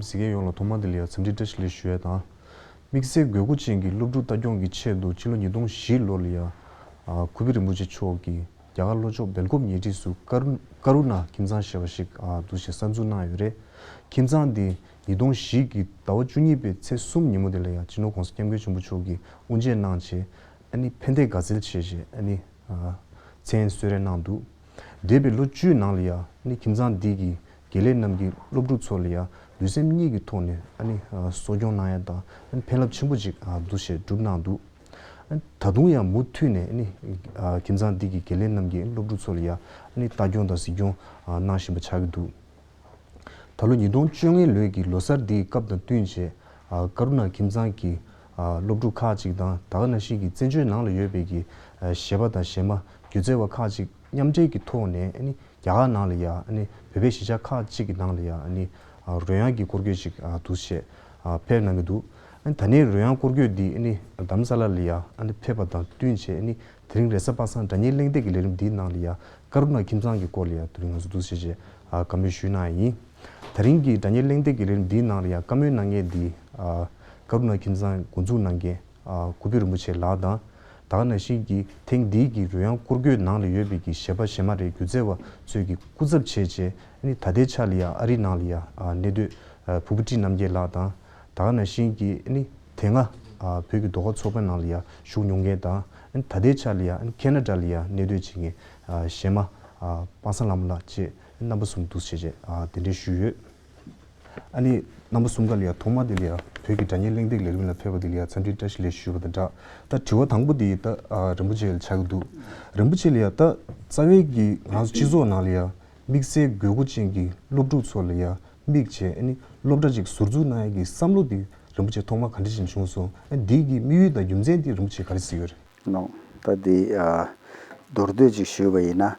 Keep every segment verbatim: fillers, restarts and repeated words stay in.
གཟིགས་མཁན་ཡོངས་ལ་ཐོག་མ་དེ་ལ་ཡང་འཚམས་འདྲི་བཀྲ་ཤིས་བདེ་ལེགས་ཞུ་ཡས་དང་། དམིགས་བསལ་དགོས་མཁོ་ཅན་གྱི་སློབ་ཕྲུག་ལྟ་སྐྱོང་གི་ཆེད་དུ་ཕྱི་ལོ་ཉིས་སྟོང་བཞི་ལོ་ལ་ཡང་ཨ་ཁུ་བི་རིན་པོ་ཆེ་མཆོག་གིས་རྒྱ་གར་ལྷོ་ཕྱོགས་སྦེལ་ཀོབ་ཉེ་འཁྲིས་སུ་ཀ་རུ་ཀ་རུ་ན་ཁྱིམ་ཚང་ཞེས་པ་ཞིག་ཨ་འདུག་སེ་གསར་འཛུགས་གནང་ཡོད་རེད། ཁྱིམ་ཚང་འདི་ཉིས་སྟོང་བཞི་གི་ཟླ་བ་བཅུ་གཉིས་པའི་ཚེས་གསུམ་ཉིན་མོ་དེ་ལ་ཡང་སྤྱི་ནོར་༸གོང་ས་༸སྐྱབས་མགོན་ཆེན་པོ་མཆོག་གིས་དབུ་འབྱེད་གནང་བྱས། ཨ་ནི་ཕན་བདེ་དགའ་ཚལ་ཞེས་བྱས་ཨ་ནི་ཨ་མཚན་གསོལ་རས་གནང་འདུག་འདས་པའི་ལོ་བཅུའི་ནང་ལ་ཡང་ཨ་ནི་ཁྱིམ་ཚང་འདི་གི་དགེ་ལས་རྣམས་ཀྱིས་སློབ་ཕྲུག་ཚོ་ལ་ཡང་ལུས་སེམས་གཉིས་ཀྱི་ཐོག་ནས་ཨ་ནི་ཨ་གསོ་སྐྱོང་གནང་ཡ་དང་ཨ་ནི་ཕན་རླབས་ཆེན་པོ་ཅིག་ཨ་འདུག་སེ་བསྒྲུབས་གནང་འདུག་ཨ་ནི་ད་དུང་ཡང་མུ་མཐུད་ནས་ཨ་ནི་ཨ་ཁྱིམ་ཚང་འདི་གི་དགེ་ལས་རྣམས་ཀྱིས་སློབ་ཕྲུག་ཚོ་ལ་ཡང་ཨ་ནི་ལྟ་སྐྱོང་དང་གཟིགས་སྐྱོང་ཨ་གནང་བཞིན་པ་ཆགས་ཀྱི་འདུག་ད་ལོ་ཉིས་སྟོང་བཅོ་ལྔའི་ལོའི་གི་ལོ་གསར་འདིའི་སྐབས་དང་བསྟུན་བྱས། ཨ་ཀ་རུ་ན་ཁྱིམ་ཚང་གི་ཨ་སློབ་ཕྲུག་ཁག་ཅིག་དང་ད་ག་ནང་བཞིན་གྱི་བཙན་བྱོལ་ནང་ལ་ཡོད་པའི་གི་ཨ་གཞས་པ་དང་གཞས་མ་སྒྱུ་རྩལ་བ་ཁག་ཅིག་མཉམ་འབྲེལ་གྱི་ཐོག་ནས་ཨ་ནི་རྒྱ་གར་ནང་ལ་ཡ་ཨ་ནི་བོད་པའི་གཞིས་ཆགས་ཁག་ཅིག་གི་ནང་ལ་ཡ་ཨ་ནི་ཨ་རོལ་དབྱངས་ཀྱི་སྐོར་སྐྱོད་ཅིག་ཨ་འདུག་སེ་ཨ་ཕེབས་གནང་གི་འདུག་ཨ་ནི་ད་ནས་རོལ་དབྱངས་སྐོར་སྐྱོད་འདི་ཨ་ནི་རྡ་རམ་ས་ལ་ལ་ཡ་ཨ་ནི་ཕེབས་པ་དང་བསྟུན་བྱས་ཨ་ནི་དེ་རིང་རེས་གཟའ་པ་སངས་སྒྲ་སྙན་གླེང་སྟེགས་ཀྱི་ལས་རིམ་འདིའི་ནང་ལ་ཡ་ཀ་རུ་ན་ཁྱིམ་ཚང་གི་སྐོར་ལ་ཡ་དེ་རིང་ང་ཚོ་འདུག་སེ་བྱས་ཨ་བཀའ་མོལ་ཞུས་གནང་ཡིན། དེ་རིང་གི་སྒྲ་སྙན་གླེང་སྟེགས་ཀྱི་ལས་རིམ་འདིའི་ནང་ལ་ཡང་བཀའ་མོལ་གནང་མཁན་འདི་ཨ་ཀ་རུ་ན་ཁྱིམ་ཚང་འགོ་འཛུགས་གནང་མཁན་ཨ་སྐུ་བོད་རིན་པོ་ཆེ་ལགས་དང་། ད་ག་ནང་བཞིན་གྱི་ཐེངས་འདིའི་གི་རོལ་དབྱངས་སྐོར་སྐྱོད་ནང་ལ་ཡོད་པའི་གི་གཞས་པ་གཞས་མ་རེད་སྒྱུ་རྩལ་བ་ཚོས་ཀྱི་སྐུ་ཚབ་བྱས་བྱས་ཨ་ནི་ད་ལྟའི་ཆ་ལ་ཡང་ཨ་རི་ནང་ལ་ཡང་ཨ་གནས་སྡོད་ཨ་ཕུར་བུ་ཊི་རྣམ་རྒྱལ་ལགས་དང་། ད་ག་ནང་བཞིན་གྱི་ཨ་ནི་དེ་སྔ་ཨ་བོད་ཀྱི་ཟློས་གར་ཚོགས་པའི་ནང་ལ་ཡང་ཞུགས་མྱོང་མཁན་དང་ཨ་ནི་ད་ལྟའི་ཆ་ལ་ཡང་ཨ་ནི་ཁེ་ན་ཌ་ལ་ཡང་གནས་སྡོད་བྱེད་མཁན་ཨ་གཞས་མ་ཨ་པ་སངས་ལྷ་མོ་ལགས་བཅས་རྣམ་པ་གསུམ་འདུག་སེ་བྱས་ཨ་གདན་འདྲེན་ཞུས་ཡོད། ཨ་ནི་རྣམ་པ་གསུམ་ཀ་ལ་ཡང་ཐོག་མ་དེ་ལ་ཡང་བོད་ཀྱི་སྒྲ་སྙན་གླེང་སྟེགས་ལས་རིམ་ལ་ཕེབས་པ་དེ་ལ་ཡང་འཚམས་འདྲི་བཀྲ་ཤིས་བདེ་ལེགས་ཞུ་བ་དང་སྦྲགས། ད་དྲི་བ་དང་པོ་དེ་ད་ཨ་རིན་པོ་ཆེ་ལ་ཆགས་ཀྱི་འདུག་རིན་པོ་ཆེ་ལ་ཡང་ད་རྩ་བའི་གི་ང་ཚོ་སྤྱི་ཚོགས་ནང་ལ་ཡང་དམིགས་བསལ་དགོས་མཁོ་ཅན་གྱི་སློབ་ཕྲུག་ཚོ་ལ་ཡང་དམིགས་བྱས་ཨ་ནི་སློབ་གྲྭ་ཅིག་ཟུར་འཛུགས་གནང་ཡ་གི་བསམ་བློ་དེ་རིན་པོ་ཆེ་ཐོག་མ་ག་འདྲ་ཞིག་བྱུང་སོང་། ཨ་ནི་འདི་གི་དམིགས་ཡུལ་དང་རྒྱུ་མཚན་དེ་རིན་པོ་ཆེ་ག་རེ་གཟིགས་ཡོད་རེད། ནོ། ད་འདི་ཨ་མདོར་བསྡུས་ཅིག་ཞུས་པ་ཡིན་ན།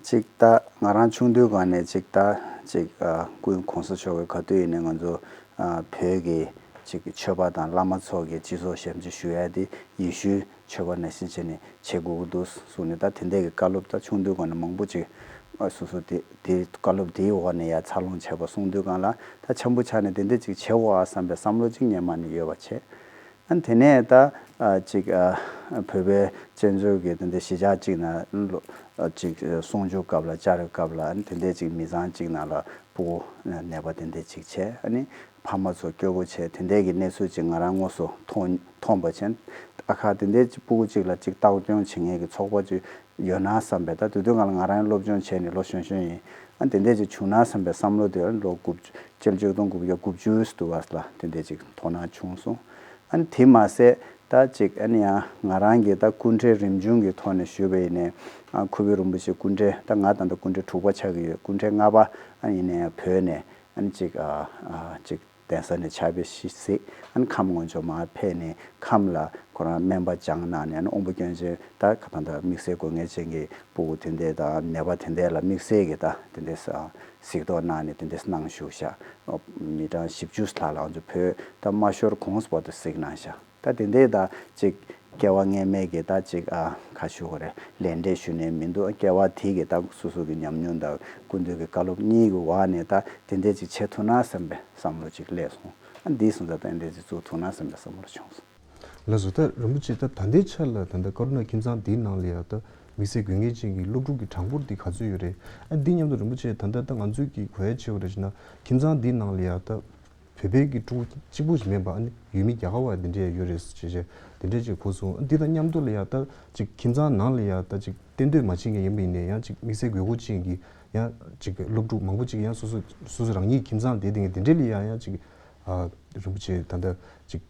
ཅིག་ད་ང་རང་ཆུང་དུས་སྒང་ནས་ཅིག་ད་ཅིག་ཨ་སྐུ་ཡོན་གོང་ས་མཆོག་གིས་ག་དུས་ཡིན་ནའི་ང་ཚོ་ཨ་བོད་ཀྱི་ཅིག་ཆོས་པ་དང་བླ་མ་ཚོ་གི་སྤྱི་ཚོགས་ཞབས་ཕྱི་ཞུ་ཡ་དེ་ཡེ་ཤུའི་ཆོས་པ་ནང་བཞིན་བྱས་ནས་བྱེད་དགོས་ཀྱི་འདུག་གསུངས་ནས། ད་དེ་འདྲའི་གི་བཀའ་སློབ་ད་ཆུང་དུས་སྒང་ནས་མང་པོ་ཅིག་ཨ་སོ་སོ་དེ་དེ་བཀའ་སློབ་དེའི་འོག་ནས་ཡ་འཚར་ལོངས་བྱས་པ་སོང་དུས་སྒང་ལ། ད་འཆམ་པོ་ཆགས་ནས་དེ་འདྲ་ཅིག་བྱེད་དགོས་ཨ་བསམ་པའི་བསམ་བློ་ཅིག་སྔོན་མ་ནས་ཡོད་པ་བྱས། ཨ་ནི་དེ་ནས་ད་ཨ་ཅིག་ཨ་བོད་པའི་བཙན་བྱོལ་གྱི་དེ་འདྲའི་གཞིས་ཆགས་ཅིག་ན་ལོ་ཨ་ཅིག་གསུང་ཆོས་སྐབས་ལ་བཅར་བའི་སྐབས་ལ་ཨ་ནི་དེ་འདྲའི་ཅིག་མི་ཚང་ཅིག་ནང་ལ་སྤུ་གུ་ནད་པ་དེ་འདྲའི་ཅིག་བྱས། ཨ་ནི་ཕ་མ་ཚོ་སྐྱོ་པོ་བྱས། དེ་འདྲའི་གི་གནས་ཚུལ་ཅིག་ང་རང་དངོས་སུ་མཐོང་མཐོང་པ་བྱས། ཨ་ཁ་དེ་འདྲའི་ཅིག་སྤུ་གུ་ཅིག་ལ་ཅིག་ལྟ་སྐྱོང་བྱེད་མཁན་གྱི་ཚོགས་པ་ཅིག་ཡོད་ན་བསམ་པའི། ད་དེ་དུས་སྒང་ལ་ང་རང་སློབ་སྦྱོང་བྱས་ནས་ལོ་གཞོན་གཞོན་ཡིན། ཨ་དེ་འདྲས་ཅིག་བྱུང་ན་བསམ་པའི་བསམ་བློ་དེ་ལོ་དགུ་བཅུ་གཅིག་སྟོང་དགུ་བརྒྱ་དགུ་བཅུ་ཟེར་དུས་སྐབས་ལ་དེ་འདྲས་ཅིག་དོ་སྣང་བྱུང་སོང་། ཨ་ནི་དེ་མ་ཟད་ད་ཅིག་ཨ་ནི་ཡང་ང་རང་གི་ད་སྐུ་འཕྲེང་རིམ་བྱུང་གི་ཐོག་ནས་ཞུས་པ་ཡིན་ནའི། ཨ་ཁུ་བོ་རིན་པོ་ཆེ་སྐུ་འཕྲེང་ད་ང་ད་ལྟ་སྐུ་འཕྲེང་དྲུག་པ་ཆགས་ཀྱི་ཡོད། སྐུ་འཕྲེང་ལྔ་པ་ཨ་ཡིན་ནའི་ཡང་བོད་ནས་ཨ་ནི་ཅིག་ཨ་ཨ་ཅིག་གདན་ས་ནས་ཕྱག་དཔེ་ཞིག་གཟིགས། ཨ་ནི་ཁམས་སྔོན་ཆོག་མར་ཕེབས་ནས་ཁམས་ལ་ཁོ་རང་སྨན་པ་སྦྱངས་གནང་ནས། ཨ་ནི་དབང་པོ་སྐྱོན་ཅན་ད་ག་ད་ད་དམིགས་བསལ་དགོས་ངེས་ཅན་གྱི་སྤུ་གུ་དེ་འདྲས་དང་ནད་པ་དེ་འདྲས་ལ་དམིགས་བསལ་གྱི་ད་དེ་འདྲས་གཟིགས་རྟོག་གནང་ནས་དེ་འདྲས་གནང་བཞུགས་ཤག་མི་གྲངས་བཞི་བཅུ་ལྷག་ལ་ང་ཚོ་བོད་ད་མ་ཤོར་གོང་ས་བར་དུ་གཟིགས་གནང་ཤག་ད་དེ་འདྲས་ད་ཅིག་སྐྱེ་བ་སྔོན་མའི་གི་ད་ཅིག་ཨ་ཁ་ཤུ་གོ་རེ་ལས་འབྲས་ཞུ་ནས་མི་འདུག་སྐྱེ་བ་དེ་གི་ད་སོ་སོ་གི་ཉམས་མྱོང་དང་སྐུ་མདུན་གི་བཀའ་སློབ་གཉིས་ཀྱི་འོག་ནས་ད་དེ་འདྲས་ཅིག་བྱེད་ཐུབ་ན་བསམ་པའི་བསམ་བློ་ཅིག་སླེབས་སོང་། ཨ་འདི་སོང་ཙང་ད་དེ་འདྲས་ཅིག་བཙུགས་ཐུབ་ན་བསམ་པའི་བསམ་བློ་བྱུང་སོང་། ལགས་སོ། ད་རིན་པོ་ཆེ་ད་ད་ལྟའི་ཆ་ལ་ད་ལྟ་ཀ་རུ་ན་ཁྱིམ་ཚང་འདིའི་ནང་ལ་ཡང་ད་དམིགས་བསལ་དགོས་ངེས་ཅན་གྱི་སློབ་ཕྲུག་གི་གྲངས་འབོར་འདི་ག་ཚོད་ཡོད་རེད། ཨ་འདི་མཉམ་དུ་རིན་པོ་ཆེ་ད་ལྟ་ད་ང་ཚོས་ཀྱི་གོ་ཡ་ཆེ་བ་རེད་ཞེ་ན། ཁྱིམ་ཚང་འདིའི་ནང་ལ་ཡང་ད་བོད་པའི་གི་ཕྲུ་གུ་གཅིག་པུ་ཞིག་མེད་པ། ཨ་ནི་ཡུལ་མི་རྒྱ་གར་བ་འདི་འདྲས་ཡོད་རེད་ཟེར་བྱས་བྱས་འདི་འདྲས་ཅིག་གོ་སོང་། ཨ་འདི་དང་མཉམ་དུ་ལ་ཡང་ད་ཅིག་ཁྱིམ་ཚང་ནང་ལ་ཡང་ད་ཅིག་གཏན་སྡོད་མ་བྱེད་མཁན་ཡིན་པ་ཡིན་ནའི་ཡང་ཅིག་དམིགས་བསལ་དགོས་མཁོ་ཅན་གྱི་ཡང་ཅིག་སློབ་ཕྲུག་མང་པོ་ཅིག་ཡང་སོ་སོ་སོ་སོ་རང་ཉིད་ཁྱིམ་ཚང་དེ་དེ་འདི་འདྲས་ལ་ཡང་ཡང་ཅིག་ཨ་རིན་པོ་ཆེ་ད་ལྟ་ཅིག་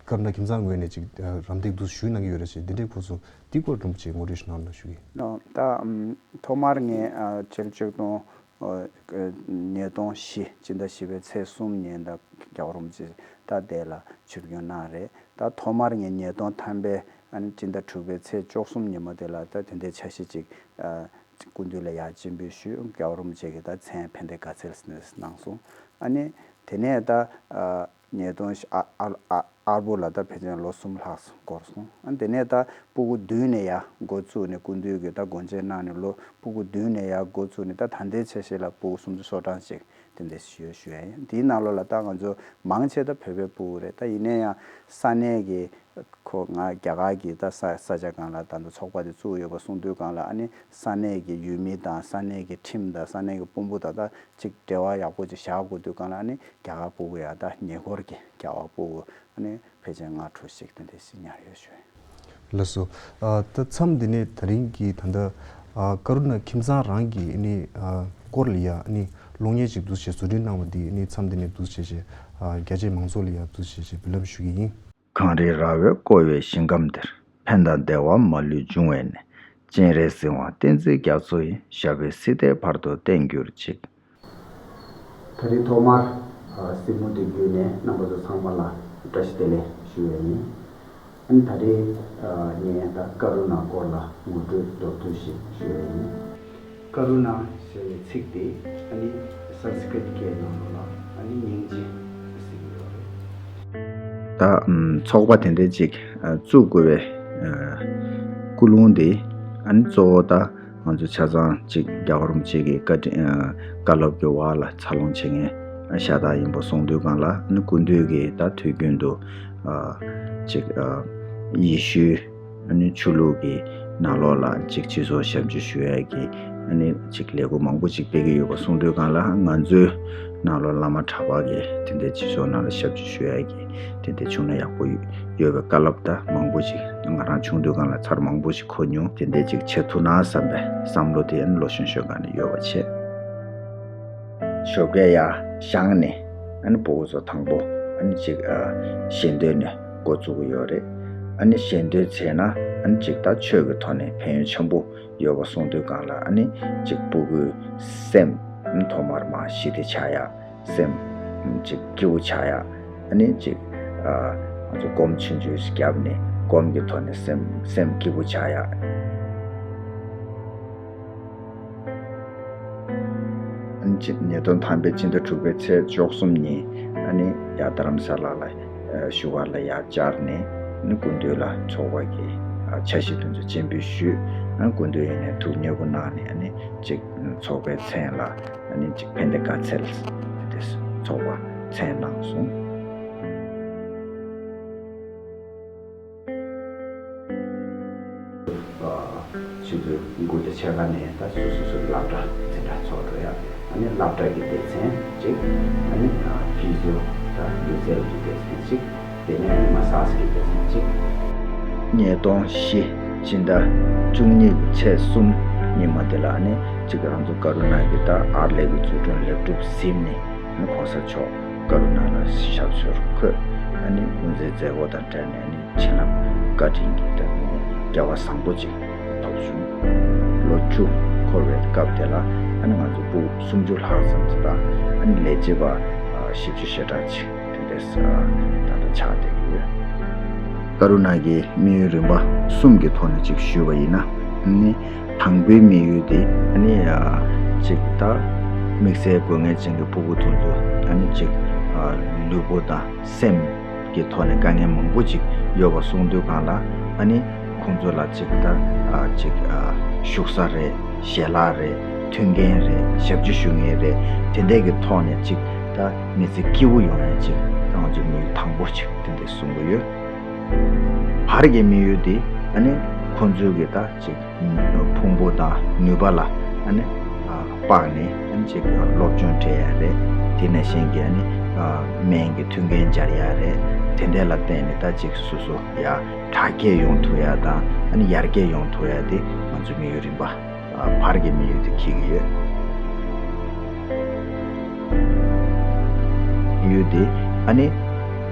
ཀ་རུ་ན་ཁྱིམ་ཚང་ངོས་ནས་ཅིག་ཨ་རམ་འདེགས་འདུག་ཞུས་གནང་གི་ཡོད་རེད་ཟེར་འདི་འདྲའི་སྐོར་སོང་འདི་སྐོར་རིན་པོ་ཆེ་ངོ་སྤྲོད་ཞུ་གནང་རོགས་ཞུ་གི་ཡིན། ད་ཐོག་མར་ངས་ཨ་ཕྱི་ལོ་ཆིག་སྟོང་ཨ་ཉིས་སྟོང་བཞི་སྤྱི་ཟླ་བཞི་པའི་ཚེས་གསུམ་ཉིན་ད་རྒྱལ་བ་རིན་པོ་ཆེ་ད་དེ་ལ་ཆིབས་བསྒྱུར་གནང་རེད། ད་ཐོག་མར་ངས་ཉིས་སྟོང་ཐམ་པའི་ཨ་ནི་སྤྱི་ཟླ་དྲུག་པའི་ཚེས་བཅུ་གསུམ་ཉིན་མོ་དེ་ལ་ད་དེ་འདྲའི་འཆར་གཞི་ཅིག་ཨ་སྐུ་མདུན་ལ་ཡར་སྤྱན་འབུལ་ཞུས། རྒྱལ་བ་རིན་པོ་ཆེ་གིས་ད་མཚན་ཕན་བདེ་དགའ་ཚལ་ཟེར་ནས་གནང་སོང་། ཨ་ནི་དེ་ནས་ད་ཨ་ཉིས་སྟོང་ཨ་ཨ་ཨ་ཨར་པོ་ལ་ད་ཕལ་ཆེར་ལོ་གསུམ་ལྷག་འགོར་སོང་། ཨ་དེ་ནས་ད་སྤུ་གུ་བདུན་ནས་ཡར་འགོ་བཙུགས་ནས་སྐུ་མདུན་གྱིས་ད་སྒོ་འབྱེད་གནང་ནས་ལོ་སྤུ་གུ་བདུན་ནས་ཡར་འགོ་བཙུགས་ནས་ད་ད་ལྟའི་ཆ་ཤས་ལ་སྤུ་གུ་སུམ་ཅུ་སོ་གྲངས་ཅིག་ དེ་འདྲ་ཞུ་ཞུ་ཡ་ཡིན། དེའི་ནང་ལོགས་ལ་ད་ང་ཚོ་མང་ཆེ་ད་བོད་པའི་ཕྲུ་གུ་རེད། ད་ཡིན་ན་ཡང་ས་གནས་ཀྱི་ཁོ་ང་རྒྱ་གར་གྱི་ད་ས་ས་ཆ་སྒང་ལ་ད་ལྟ་ཚོགས་པ་དེ་བཙུགས་ཡོད་པ་གསུངས་དུས་སྒང་ལ། ཨ་ནི་ས་གནས་ཀྱི་ཡུལ་མི་དང་ས་གནས་ཀྱི་ཁྲིམས་དང་ས་གནས་ཀྱི་དཔོན་པོ་དང་ད་ཅིག་འབྲེལ་བ་ཡག་པོ་ཅིག་བཞག་དགོས་དུས་སྒང་ལ། ཨ་ནི་རྒྱ་གར་ཕྲུ་གུ་ཡ་ད་ཉེ་འཁོར་གྱི་རྒྱ་གར་ཕྲུ་གུ། ཨ་ནི་ཕལ་ཆེར་ལྔ་དྲུག་ཞིག་དེ་འདྲ་ཞིག་ཉར་ཡོད་ཞུ། ལགས་སོ། ཨ་ད་མཚམས་འདི་ནས་ད་རིང་གི་ད་ལྟ་ཨ་ཀ་རུ་ན་ཁྱིམ་ཚང་རང་གི་ཨ་ནི་ཨ་སྐོར་ལ་ཡ་ཨ་ནི་གློག་བརྙན་ཅིག་འདུག་སེ་བཟོ་སྐྲུན་གནང་བ་འདི་ཨ་ནི་མཚམས་འདི་ནས་འདུག་སེ་བྱས་བྱས་ཨ་རྒྱ་ཆེའི་མང་ཚོགས་ལ་ཡ་འདུག་སེ་བྱས་བྱས་འབུལ་ལམ་ཞུ་གི་ཡིན། གངས་རི་ར་བས་བསྐོར་བའི་ཞིང་ཁམས་འདིར། ཕན་དང་བདེ་བ་མ་ལུས་འབྱུང་བའི་གནས། སྤྱན་རས་གཟིགས་དབང་བསྟན་འཛིན་རྒྱ་མཚོ་ཡི། ཞབས་པད་སྲིད་མཐའི་བར་དུ་བརྟན་གྱུར་ཅིག། ད་རེས་ཐོག་མར་གཟིགས་མོ་འདི་བརྒྱུད་ནས་རྣམ་པ་ཚོ་ཚང་མ་ལ་བཀྲ་ཤིས་བདེ་ལེགས་ཞུ་ཡས་ཡིན། ཨ་ནི་ད་རེས་ངས་ད་ཀ་རུ་ན་སྐོར་ལ་ངོ་སྤྲོད་མདོར་བསྡུས་ཤིག་ཞུ་ཡས་ཡིན། ཀ་རུ་ན་ཟེར་བའི་ཚིག་དེ་ཨ་ནི་སན་སི་ཀྲིཏ་སྐད་ནང་ལོགས་ལ་ཨ་ནི་སྙིང་རྗེ་ཟེར་གྱི་ཡོད་རེད། ད་ཚོགས་པ་དེ་འདྲ་ཅིག་བཙུགས་དགོས་པའི་ཀུན་སློང་དེ་ཨ་ནི་གཙོ་བོ་ད་ང་ཚོ་ཆ་ཚང་གཅིག་རྒྱལ་བ་རིན་པོ་ཆེ་གི་བཀའ་དྲིན་བཀའ་སློབ་ཀྱི་འོག་ལ་འཚར་ལོངས་བྱེད་མཁན་ཤ་སྟག་ཡིན་པ་སོང་དུས་སྒང་ལ། ཨ་ནི་སྐུ་མདུན་གྱིས་ད་དུས་རྒྱུན་དུ་ཨ་གཅིག་ཨ་ཡེ་ཤུའི་ཨ་ནི་ཆོས་ལུགས་ཀྱི་ནང་ལོགས་ལ་གཅིག་སྤྱི་ཚོགས་ཞབས་ཕྱི་ཞུ་ཡས་ཀྱི་ཨ་ནི་གཅིག་ལས་འགུལ་མང་པོ་ཅིག་སྤེལ་གྱི་ཡོད་པ་སོང་དུས་སྒང་ལ། ང་ཚོའི་ནང་ལོགས་བླ་མ་གྲྭ་པ་གི་དེ་འདྲའི་སྤྱི་ཚོགས་ནང་ལ་ཞབས་ཕྱི་ཞུ་ཡས་ཀྱི་དེ་འདྲའི་བྱུང་ན་ཡག་པོ་ཡོད་པའི་བཀའ་སློབ་ད་མང་པོ་ཞིག་ང་རང་ཆུང་དུས་སྒང་ལ་ཚར་མང་པོ་ཞིག་གོ་མྱོང་། དེ་འདྲའི་ཅིག་བྱེད་ཐུབ་ན་བསམ་པའི་བསམ་བློ་དེ་ཨ་ནི་ལོ་གཞོན་གཞོན་སྒང་ནས་ཡོད་པ་བྱས། ཞོགས་ཀས་ཡར་བཞེངས་ནས་ཨ་ནི་ཕྲུ་གུ་ཚོ་དང་པོ་ཨ་ནི་ཅིག་ཨ་ཞལ་འདོན་ནས་འགོ་བཙུགས་ཀྱི་ཡོད་རེད། ཨ་ནི་ཞལ་འདོན་བྱས་ན་ཨ་ནི་ཅིག་ད་ཆོས་ཀྱི་ཐོག་ནས་ཕན་ཡོན་ཆེན་པོ་ཡོད་པ་སོང་དུས་སྒང་ལ། ཨ་ནི་ཅིག་ཕྲུ་གུའི་སེམས་ཐོག་མར་མར་ཞི་བདེ་ཆགས་ཡ། སེམས་ཅིག་སྐྱིད་པོ་ཆགས་ཡ། ཨ་ནི་ཅིག་ཨ་ང་ཚོ་སྒོམ་ཆུང་ཆུང་ཞིག་བརྒྱབ་ནས་སྒོམ་གྱི་ཐོག་ནས་སེམས་སེམས་སྐྱིད་པོ་ཆགས་ཡ། ཨ་ནི་ཕྱི་ཉིས་སྟོང་ཐམ་པའི་ཕྱི་ཟླ་དྲུག་པའི་ཚེས་བཅུ་གསུམ་ཉིན་ཨ་ནི་ཡར་རྡ་རམ་ས་ལ་ལ་བཞུགས་སྒར་ལ་ཡར་བཅར་ནས་ཨ་ནི་སྐུ་མདུན་ལ་ཚོགས་པ་གི་ཨ་འཆར་གཞི་དེ་ཚོ་སྤྱན་འབུལ་ཞུས། ཨ་ནི་སྐུ་མདུན་ཡིན་ནས་ཐུགས་མཉེས་པོ་གནང་ནས་ཨ་ནི་ཅིག་ཚོགས་པའི་མཚན་ལ་ཨ་ནི་ཅིག་ཕན་བདེ་དགའ་ཚལ་དེ་ཚོགས་པ་མཚན་གནང་སོང་། ཆུ་ཚོད་དགུ་དང་ཕྱེད་ཀ་ནས་ད་སོ་སོ་སོ་སློབ་གྲྭ་འཛིན་གྲྭ་ཚོགས་འགྲོ་ཡ། ཨ་ནི་སློབ་གྲྭ་གི་སྡེ་ཚན་གཅིག་ཨ་ནི་ཕི་ཟི་ཡོ་ད་ལུས་རྩལ་གྱི་སྡེ་ཚན་གཅིག་དེ་ནས་ཨ་ནི་མ་སཱཇ་གི་སྡེ་ཚན་གཅིག་ཉིས་སྟོང་བཞི་སྤྱི་ཟླ་བཅུ་གཉིས་ཀྱི་ཚེས་གསུམ་ཉི་མ་དེ་ལ་ཨ་ནི་གཅིག་རང་ཚོ་ཀ་རུ་ན་གི་ད་ཨར་ལས་ཀྱི་འཛུགས་སྐྲུན་ལེགས་གྲུབ་ཟིན་ནས་ཨ་ནི་གོང་ས་མཆོག་ཀ་རུ་ན་ལ་ཞབས་སོར་འཁོད། ཨ་ནི་དབུ་འཛིན་མཛད་སྒོ་དང་འབྲེལ་ནས་ཨ་ནི་བྱིན་རླབས་བཀའ་དྲིན་གྱི་ད་ནི་སྐལ་བ་བཟང་པོ་ཅིག་ཐོབ་བྱུང་། ལོ་བཅུ་འཁོར་བའི་སྐབས་དེ་ལ་ཨ་ནི་ང་ཚོ་ཕྲུ་གུ་སུམ་ཅུ་ལྷག་ཙམ་ཅིག་དང་ཨ་ནི་ལས་བྱེད་པ་བཞི་བཅུ་ཞེ་གྲངས་ཅིག་དེ་འདྲས་ད་ལྟ་ཆགས་བསྡད་ཀྱི་ཡོད། ཀ་རུ་ན་གི་དམིགས་ཡུལ་རིམ་པ་གསུམ་གྱི་ཐོག་ནས་ཅིག་ཞུས་པ་ཡིན་ན། ཨ་ནི་དང་པོའི་དམིགས་ཡུལ་དེ་ཨ་ནི་ཅིག་ད་དམིགས་བསལ་དགོས་ངེས་ཅན་གྱི་ཕྲུ་གུ་དེ་ཚོ་ཨ་ནི་ཅིག་ལུས་པོ་དང་སེམས་ཀྱི་ཐོག་ནས་དཀའ་ངལ་མང་པོ་ཅིག་ཡོད་པ་སོང་དུས་སྒང་ལ། ཨ་ནི་ཁོང་ཚོ་ལ་ཅིག་ད་ཨ་ཅིག་ཨ་བཞུགས་ས་རེད། ཞལ་ལག་རེད། མཐུན་རྐྱེན་རེད། ཞབས་ཕྱི་ཞུ་མཁན་རེད། དེ་འདྲས་ཀྱི་ཐོག་ནས་ཅིག་ད་མི་ཚེ་སྐྱིད་པོ་ཡོང་ཡ་ཅིག་ད་ང་ཚོ་དམིགས་ཡུལ་དང་པོ་ཅིག་དེ་འདྲས་བཟུང་གི་ཡོད། བར་གྱི་དམིགས་ཡུལ་དེ་ཨ་ནི་ཁོང་ཚོའི་གི་ད་ཅིག་ཕུང་པོ་དང་ནུས་པ་ལ་ཨ་ནི་ཨ་དཔག་ནས་ཨ་ནི་ཅིག་སློབ་སྦྱོང་སྤྲད་ཡ་རེད། དེ་ནང་བཞིན་གྱི་ཨ་ནི་ཨ་སྨན་གྱི་མཐུན་རྐྱེན་སྦྱར་ཡ་རེད། དེ་འདྲས་ལ་བརྟེན་ནས་ད་ཅིག་སོ་སོ་ཡ་དྲག་སྐྱེད་ཡོང་ཐུབ་ཡ་དང་ཨ་ནི་ཡར་རྒྱས་ཡོང་ཐུབ་ཡ་དེ་ང་ཚོའི་དམིགས་ཡུལ་རིམ་པ་ཨ་བར་གྱི་དམིགས་ཡུལ་དེ་འཁྱེར་གྱི་ཡོད། དམིགས་ཡུལ་དེ་ཨ་ནི་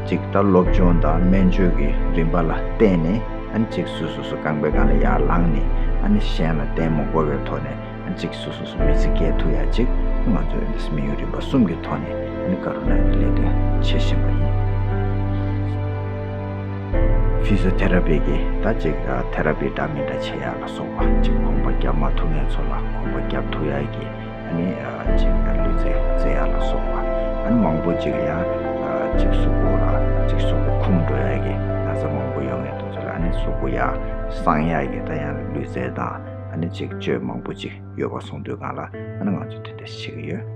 ཅིག་ད་སློབ་སྦྱོང་དང་སྨན་བཅོས་ཀྱི་རིམ་པ་ལ་བརྟེན་ནས་ཨ་ནི་ཅིག་སོ་སོ་སོ་རྐང་པའི་སྒང་ལ་ཡར་ལངས་ནས་ཨ་ནི་གཞན་ལ་བརྟེན་མ་དགོས་པའི་ཐོག་ནས་ཨ་ནི་ཅིག་སོ་སོ་སོ་མི་ཚེ་སྐྱེལ་ཐུབ་ཡ་ཅིག་ང་ཚོའི་འདི་དམིགས་ཡུལ་རིམ་པ་གསུམ་གྱི་ཐོག་ནས་ཨ་ནི་ཀ་རུ་ན་གི་ལས་དོན་བྱེད་བཞིན་པ་ཡིན། ཕི་ཟི་ཡོ་ཐེ་ར་པི་གི་ད་ཅིག་ཐེ་ར་པི་འདྲ་མི་འདྲ་བྱེད་ཡ་ལ་སོགས་པ་ཅིག་གོམ་པ་རྒྱབ་མ་ཐུབ་མཁན་ཚོ་ལ་གོམ་པ་རྒྱབ་ཐུབ་ཡ་གི་ཨ་ནི་ཨ་ཅིག་ལུས་རྩལ་རྩེ་ཡ་ལ་སོགས་པ་ཨ་ནི་མང་པོ་ཅིག་ཡང་ཨ་ཅིག་གཟུགས་པོ་ལ་ཅིག་གཟུགས་པོ་འཁུམས་འགྲོ་ཡ་གི་ན་ཚ་མང་པོ་ཡོད་མཁན་དེ་ཚོ་ལ་ཨ་ནི་གཟུགས་པོ་ཡར་སངས་ཡ་གི་ད་ཡང་ལུས་རྩལ་དང་ཨ་ནི་ཅིག་བཅོས་མང་པོ་ཅིག་ཡོད་པ་སོང་དུས་སྒང་ལ་ཨ་ནི་ང་ཚོས་དེ་འདྲ་བྱེད་ཀྱི་ཡོད།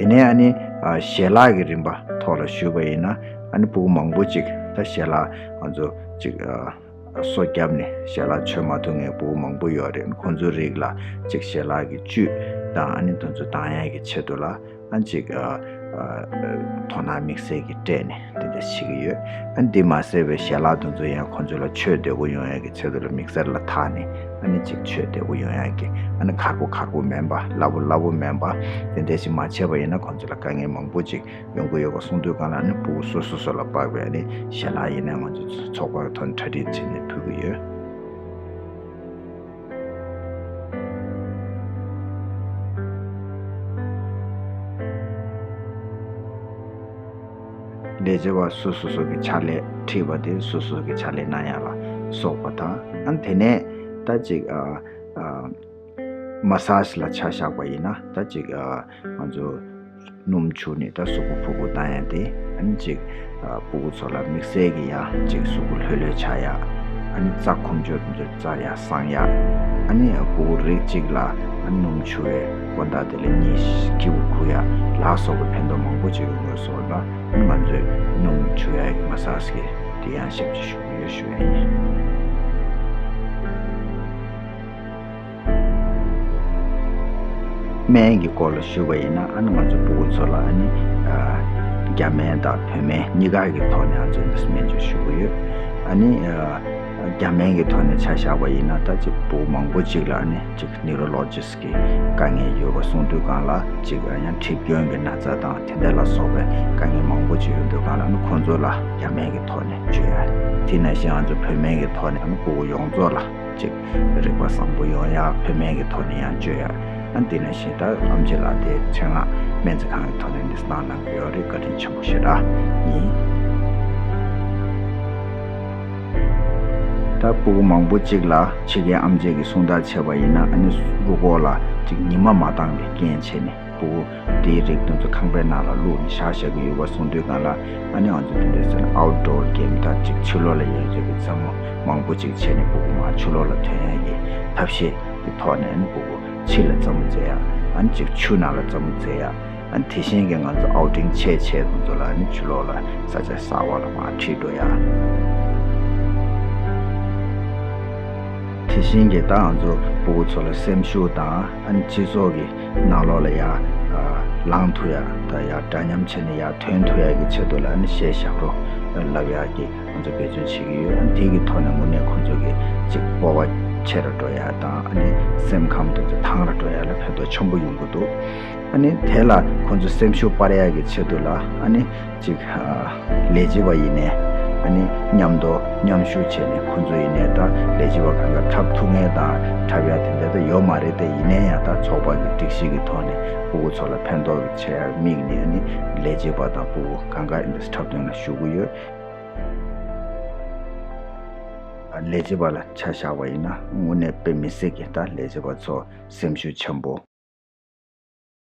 དེ་ནས་ཨ་ནི་ཨ་ཞལ་ལག་གི་རིམ་པ་ཐོག་ལ་ཞུས་པ་ཡིན་ན། ཨ་ནི་ཕྲུ་གུ་མང་པོ་ཅིག་ད་ཞལ་ལག་ང་ཚོ་ཅིག་ཨ་སོ་བརྒྱབ་ནས་ཞལ་ལག་མཆོད་མ་ཐུབ་མཁན་ཕྲུ་གུ་མང་པོ་ཡོད་རེད། ཁོང་ཚོའི་རིགས་ལ་ཅིག་ཞལ་ལག་གི་བཅུད་དང་ཨ་ནི་དེ་ཚོ་བཏང་ཡས་ཀྱི་ཆེད་དུ་ལ། ཨ་ཅིག་ཨ་ཨ་དོ་སྣང་དམིགས་བསལ་གྱི་སྤྲད་ནས་དེ་འདྲ་བྱེད་ཀྱི་ཡོད། ཨ་འདི་མ་ཟད་པའི་ཞལ་ལག་དེ་ཚོ་ཡང་ཁོང་ཚོ་ལ་མཆོད་བདེ་པོ་ཡོང་ཡག་གི་ཆེད་དུ་ལ་དམིགས་བསལ་ལ་ཐག་ནས་ཨ་ནི་ཅིག་མཆོད་བདེ་པོ་ཡོང་ཡག་གི། ཨ་ནི་མཁར་པོ་མཁར་པོ་མིན་པ། སླ་པོ་སླ་པོ་མིན་པ། དེ་འདྲ་ཞིག་མ་བྱས་པ་ཡིན་ན་ཁོང་ཚོ་ལ་དཀའ་ངལ་མང་པོ་ཅིག་ཡོང་གི་ཡོད་པ་གསུངས་དུས་གང་ལ། ཨ་ནི་ཕྲུ་གུ་སོ་སོ་སོ་ལ་དཔག་པའི་ཨ་ནི་ཞལ་ལག་ཡིན་ན་ང་ཚོ་ཚོགས་པའི་ཐོག་ནས་གྲ་སྒྲིག་བྱས་ནས་ཕུལ་གྱི་ཡོད། ལས་བྱེད་པ་སོ་སོ་སོ་གི་ཕྱག་ལས་ཁྲིད་པ་དེ་སོ་སོ་གི་ཕྱག་ལས་གནང་ཡག་ལ་སོགས་པ་དང་། ཨ་དེ་ནས་ད་ཅིག་ཨ་ཨ་མ་སཱཇ་ལ་ཆ་བཞག་པ་ཡིན་ན། ད་ཅིག་ཨ་ང་ཚོ་སྣུམ་བྱུགས་ནས་ད་གཟུགས་པོ་ཕུར་བུ་བཏང་ཡག་དེ། ཨ་ནི་ཅིག་ཨ་ཕྲུ་གུ་ཚོ་ལ་དམིགས་བསལ་གྱི་ཡང་ཅིག་གཟུགས་པོ་ལྷོད་ལྷོད་ཆགས་ཡག་ཨ་ནི་རྩ་ཁུམ་ཆུ་དེ་ཚོ་རྩ་ཡར་སངས་ཡག་ཨ་ནི་ཕྲུ་གུ་རིགས་གཅིག་ལ་ཨ་ནི་སྣུམ་བྱུགས་པའི་དགོང་དག་དེ་ལ་གཉིས་སྐྱིད་པོ་ཁུག་ཡག་ལ་སོགས་པའི་ཕན་ཐོགས་མང་པོ་ཅིག་ཡོང་གི་ཡོད་སོགས་ལ། ཨ་ནི་ང་ཚོས་སྣུམ་བྱུགས་ཡག་གི་མ་སཱཇ་གི་དེ་ཡང་ཞབས་ཕྱི་ཞུ་གི་ཡོད་ཞུ་ཡག་ཡིན། སྨན་གྱི་སྐོར་ལ་ཞུས་པ་ཡིན་ན། ཨ་ནི་ང་ཚོ་ཕྲུ་གུ་ཚོ་ལ་ཨ་ནི་ཨ་རྒྱ་སྨན་དང་བོད་སྨན་གཉིས་ཀ་གི་ཐོག་ནས་ང་ཚོས་འདི་སྨན་བཅོས་ཞུ་གི་ཡོད། ཨ་ནི་ཨ་རྒྱ་སྨན་གྱི་ཐོག་ནས་ཆ་བཞག་པ་ཡིན་ན། ད་ཅིག་ཕྲུ་གུ་མང་པོ་ཅིག་ལ་ཨ་ནི་ཅིག་ནིའུ་རོ་ལོ་ཇི་སི་གི་དཀའ་ངལ་ཡོད་པ་གསུངས་དུས་གང་ལ། ཅིག་ཡང་མཁྲིས་སྐྱོན་གྱི་ན་ཚ་དང་དེ་འདྲ་ལ་སོགས་པའི་དཀའ་ངལ་མང་པོ་ཅིག་ཡོད་དུས་གང་ལ། ཨ་ནི་ཁོང་ཚོ་ལ་རྒྱ་སྨན་གྱི་ཐོག་ནས་བཅོས་ཡག་དེ་ནང་བཞིན་ང་ཚོ་བོད་སྨན་གྱི་ཐོག་ནས་ཨ་ནི་ཕྲུ་གུ་ཡོངས་རྫོགས་ལ་ཅིག་རིག་པ་བཟང་པོ་ཡོང་ཡག་བོད་སྨན་གྱི་ཐོག་ནས་ཡང་བཅོས་ཡག་ཨ་དེ་ནང་བཞིན་ད་ཨེམ་ཆི་ལགས་དེ་ཆེད་མངགས་སྨན་རྩིས་ཁང་གི་ཐོག་ནས་འདི་གནང་གནང་གི་ཡོད་རེད། བཀའ་དྲིན་ཆེན་པོ་ཞེ་དྲག་ཡིན། ད་ཕྲུ་གུ་མང་པོ་ཅིག་ལ་ཕྱི་རྒྱལ་ཨེམ་ཆི་གིས་གསུང་བརྡ་བྱས་པ་ཡིན་ན། ཨ་ནི་རུས་ཁོག་ལ་ཅིག་ཉི་མ་མ་བཏང་བའི་རྐྱེན་བྱས་ནས་ཕྲུ་གུ་དེའི་རིགས་དེ་ཚོ་ཁང་པའི་ནང་ལ་བླུགས་ནས་བཞག་བཞག་གི་ཡོད་པ་གསུངས་དུས་གང་ལ། ཨ་ནི་ང་ཚོ་དེ་འདྲའི་ཟེར་ན་ཨའུཊ་ཌོར་གེམ་ད་ཅིག་ཕྱི་ལོགས་ལ་ཡོད་ཚད་ཀྱི་རྩེད་མོ་མང་པོ་ཅིག་བྱས་ནས་ཕྲུ་གུ་མར་ཕྱི་ལོགས་ལ་ཐོན་ཡག་གི་ཐབས་ཤེས་ཀྱི་ཐོག་ནས། ཨ་ནི་ཕྲུ་གུ་ཕྱི་ལ་རྩེད་མོ་རྩེ་ཡག་ཨ་ནི་ཅིག་ཆུ་ནང་ལ་རྩེད་མོ་རྩེ་ཡག་ཨ་ནི་དེ་བཞིན་གྱི་ང་ཚོ་ཨའུ་ཊིང་ཆེ་ཆེ་དེ་ཚོ་ལ་ཨ་ནི་ཕྱི་ལོགས་ལ་ས་ཆ་གསར་པ་ལ་མར་ཁྲིད་འགྲོ་ཡག་དེ་བཞིན་གྱི་ད་ང་ཚོ་ཕྲུ་གུ་ཚོ་ལ་སེམས་ཤུགས་དང་། ཨ་ནི་སྤྱི་ཚོགས་ཀྱི་ནང་ལོགས་ལ་ཡར་ཨ་ལངས་ཐུབ་ཡག་ད་ཡར་འདྲ་མཉམ་བྱས་ནས་ཡར་ཐོན་ཐུབ་ཡག་གི་ཆེད་དུ་ལ། ཨ་ནི་གཞས་ཞབས་བྲོ་ལབ་ཡག་གི་ང་ཚོ་འབད་བརྩོན་བྱེད་ཀྱི་ཡོད། ཨ་ནི་དེ་གི་ཐོག་ནས་དངོས་གནས་ཁོང་ཚོ་གི་ཅིག་སྤོབས་པ་ཆེ་རུ་འགྲོ་ཡག་དང་། ཨ་ནི་སེམས་ཁམས་དེ་ཚོ་ཐང་རུ་འགྲོ་ཡག་ལ་ཕན་ཐོགས་ཆེན་པོ་ཡོང་གི་འདུག་ཨ་ནི་དེ་ལ་ཁོང་ཚོ་སེམས་ཤུགས་སྤར་ཡག་གི་ཆེད་དུ་ལ། ཨ་ནི་ཅིག་ཨ་ལས་བྱེད་པ་ཡིན་ནའི་ཨ་ནི་མཉམ་དུ་མཉམ་ཞུགས་བྱས་ནས། ཁོང་ཚོ་ཡིན་ནའི་ད་ལས་བྱེད་པ་གང་ག་འཁྲབ་ཐུབ་མཁན་དང་འཁྲབ་ཡག་དེ་འདྲ་ད་ཡོད་མ་རེད། དེ་ཡིན་ནའི་ཡང་ད་ཚོགས་པ་གི་སྒྲིག་གཞི་གི་ཐོག་ནས་ཕྲུ་གུ་ཚོ་ལ་ཕན་ཐོགས་ཀྱི་བྱེད་ཡག་དམིགས་ནས། ཨ་ནི་ལས་བྱེད་པ་དང་ཕྲུ་གུ་གང་ག་འདི་འཁྲབ་སྟོན་ལ་ཞུགས་ཀྱི་ཡོད། ལས་བྱེད་པ་ལ་ཆ་བཞག་པ་ཡིན་ན་དངོས་གནས་དཔེ་མི་སྲིད་ཀྱི་ད་ལས་བྱེད་པ་ཚོ་སེམས་ཤུགས་ཆེན་པོ།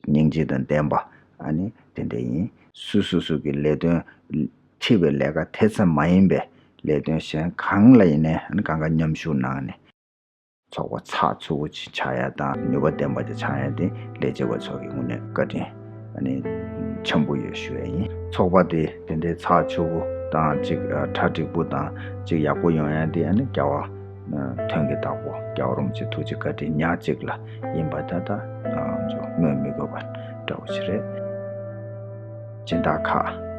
སྙིང་རྗེ་དང་ལྡན་པ། ཨ་ནི་དེ་འདྲ་ཡིན། སུ་སུ་སུ་གི་ལས་དོན་ཁྲིད་པའི་ལས་ཀ་དེ་ཙམ་མ་ཡིན་པའི་ལས་དོན་གཞན་གང་ལ་ཡིན་ནའི་ཨ་ནི་གང་ག་མཉམ་ཞུགས་གནང་ནས། ཚོགས་པ་ཚགས་ཚུད་པོ་ཅིག་ཆགས་ཡ་དང་ནུས་པ་ལྡན་པ་ཅིག་ཆགས་ཡ་དེ་ལས་བྱེད་པ་ཚོ་གི་དངོས་གནས་བཀའ་དྲིན་ཨ་ནི་ཆེན་པོ་ཡོད་ཞུ་ཡ་ཡིན། ཚོགས་པ་དེ་དེ་འདྲའི་ཚགས་ཚུད་པོ་དང་ཅིག་ཨ་གྲ་འགྲིག་པོ་དང་ཅིག་ཡག་པོ་ཡོང་ཡ་དེ་ཨ་ནི་རྒྱལ་བ་ཐོན་གྱི་བདག་པོ་རྒྱལ་བ་རིན་པོ་ཆེ་ཐུགས་རྗེ་བཀའ་དྲིན་ཉག་གཅིག་ལ་ཡིན་པ་ད་ལྟ་ང་ཚོ་སྨོས་མི་དགོས་པ་འདྲ་བོ་ཞིག་རེད། སྦྱིན་བདག་ཁག་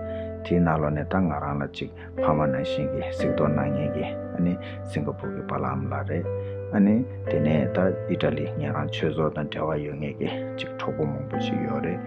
དེའི་ནང་ལོགས་ནས་ད་ང་རང་ལ་ཅིག་ཕ་མ་ནང་བཞིན་གྱི་གཟིགས་རྟོག་གནང་མཁན་གྱི་ཨ་ནི་སིང་ག་པུར་གྱི་པཱ་ལགས་ཨ་མ་ལགས་རེད། ཨ་ནི་དེ་ནས་ད་ཨི་ཊ་ལི་ང་རང་ཆོས་ཚོགས་དང་འབྲེལ་བ་ཡོད་མཁན་གྱི་ཅིག་གྲོགས་པོ་མང་པོ་ཞིག་ཡོད་རེད།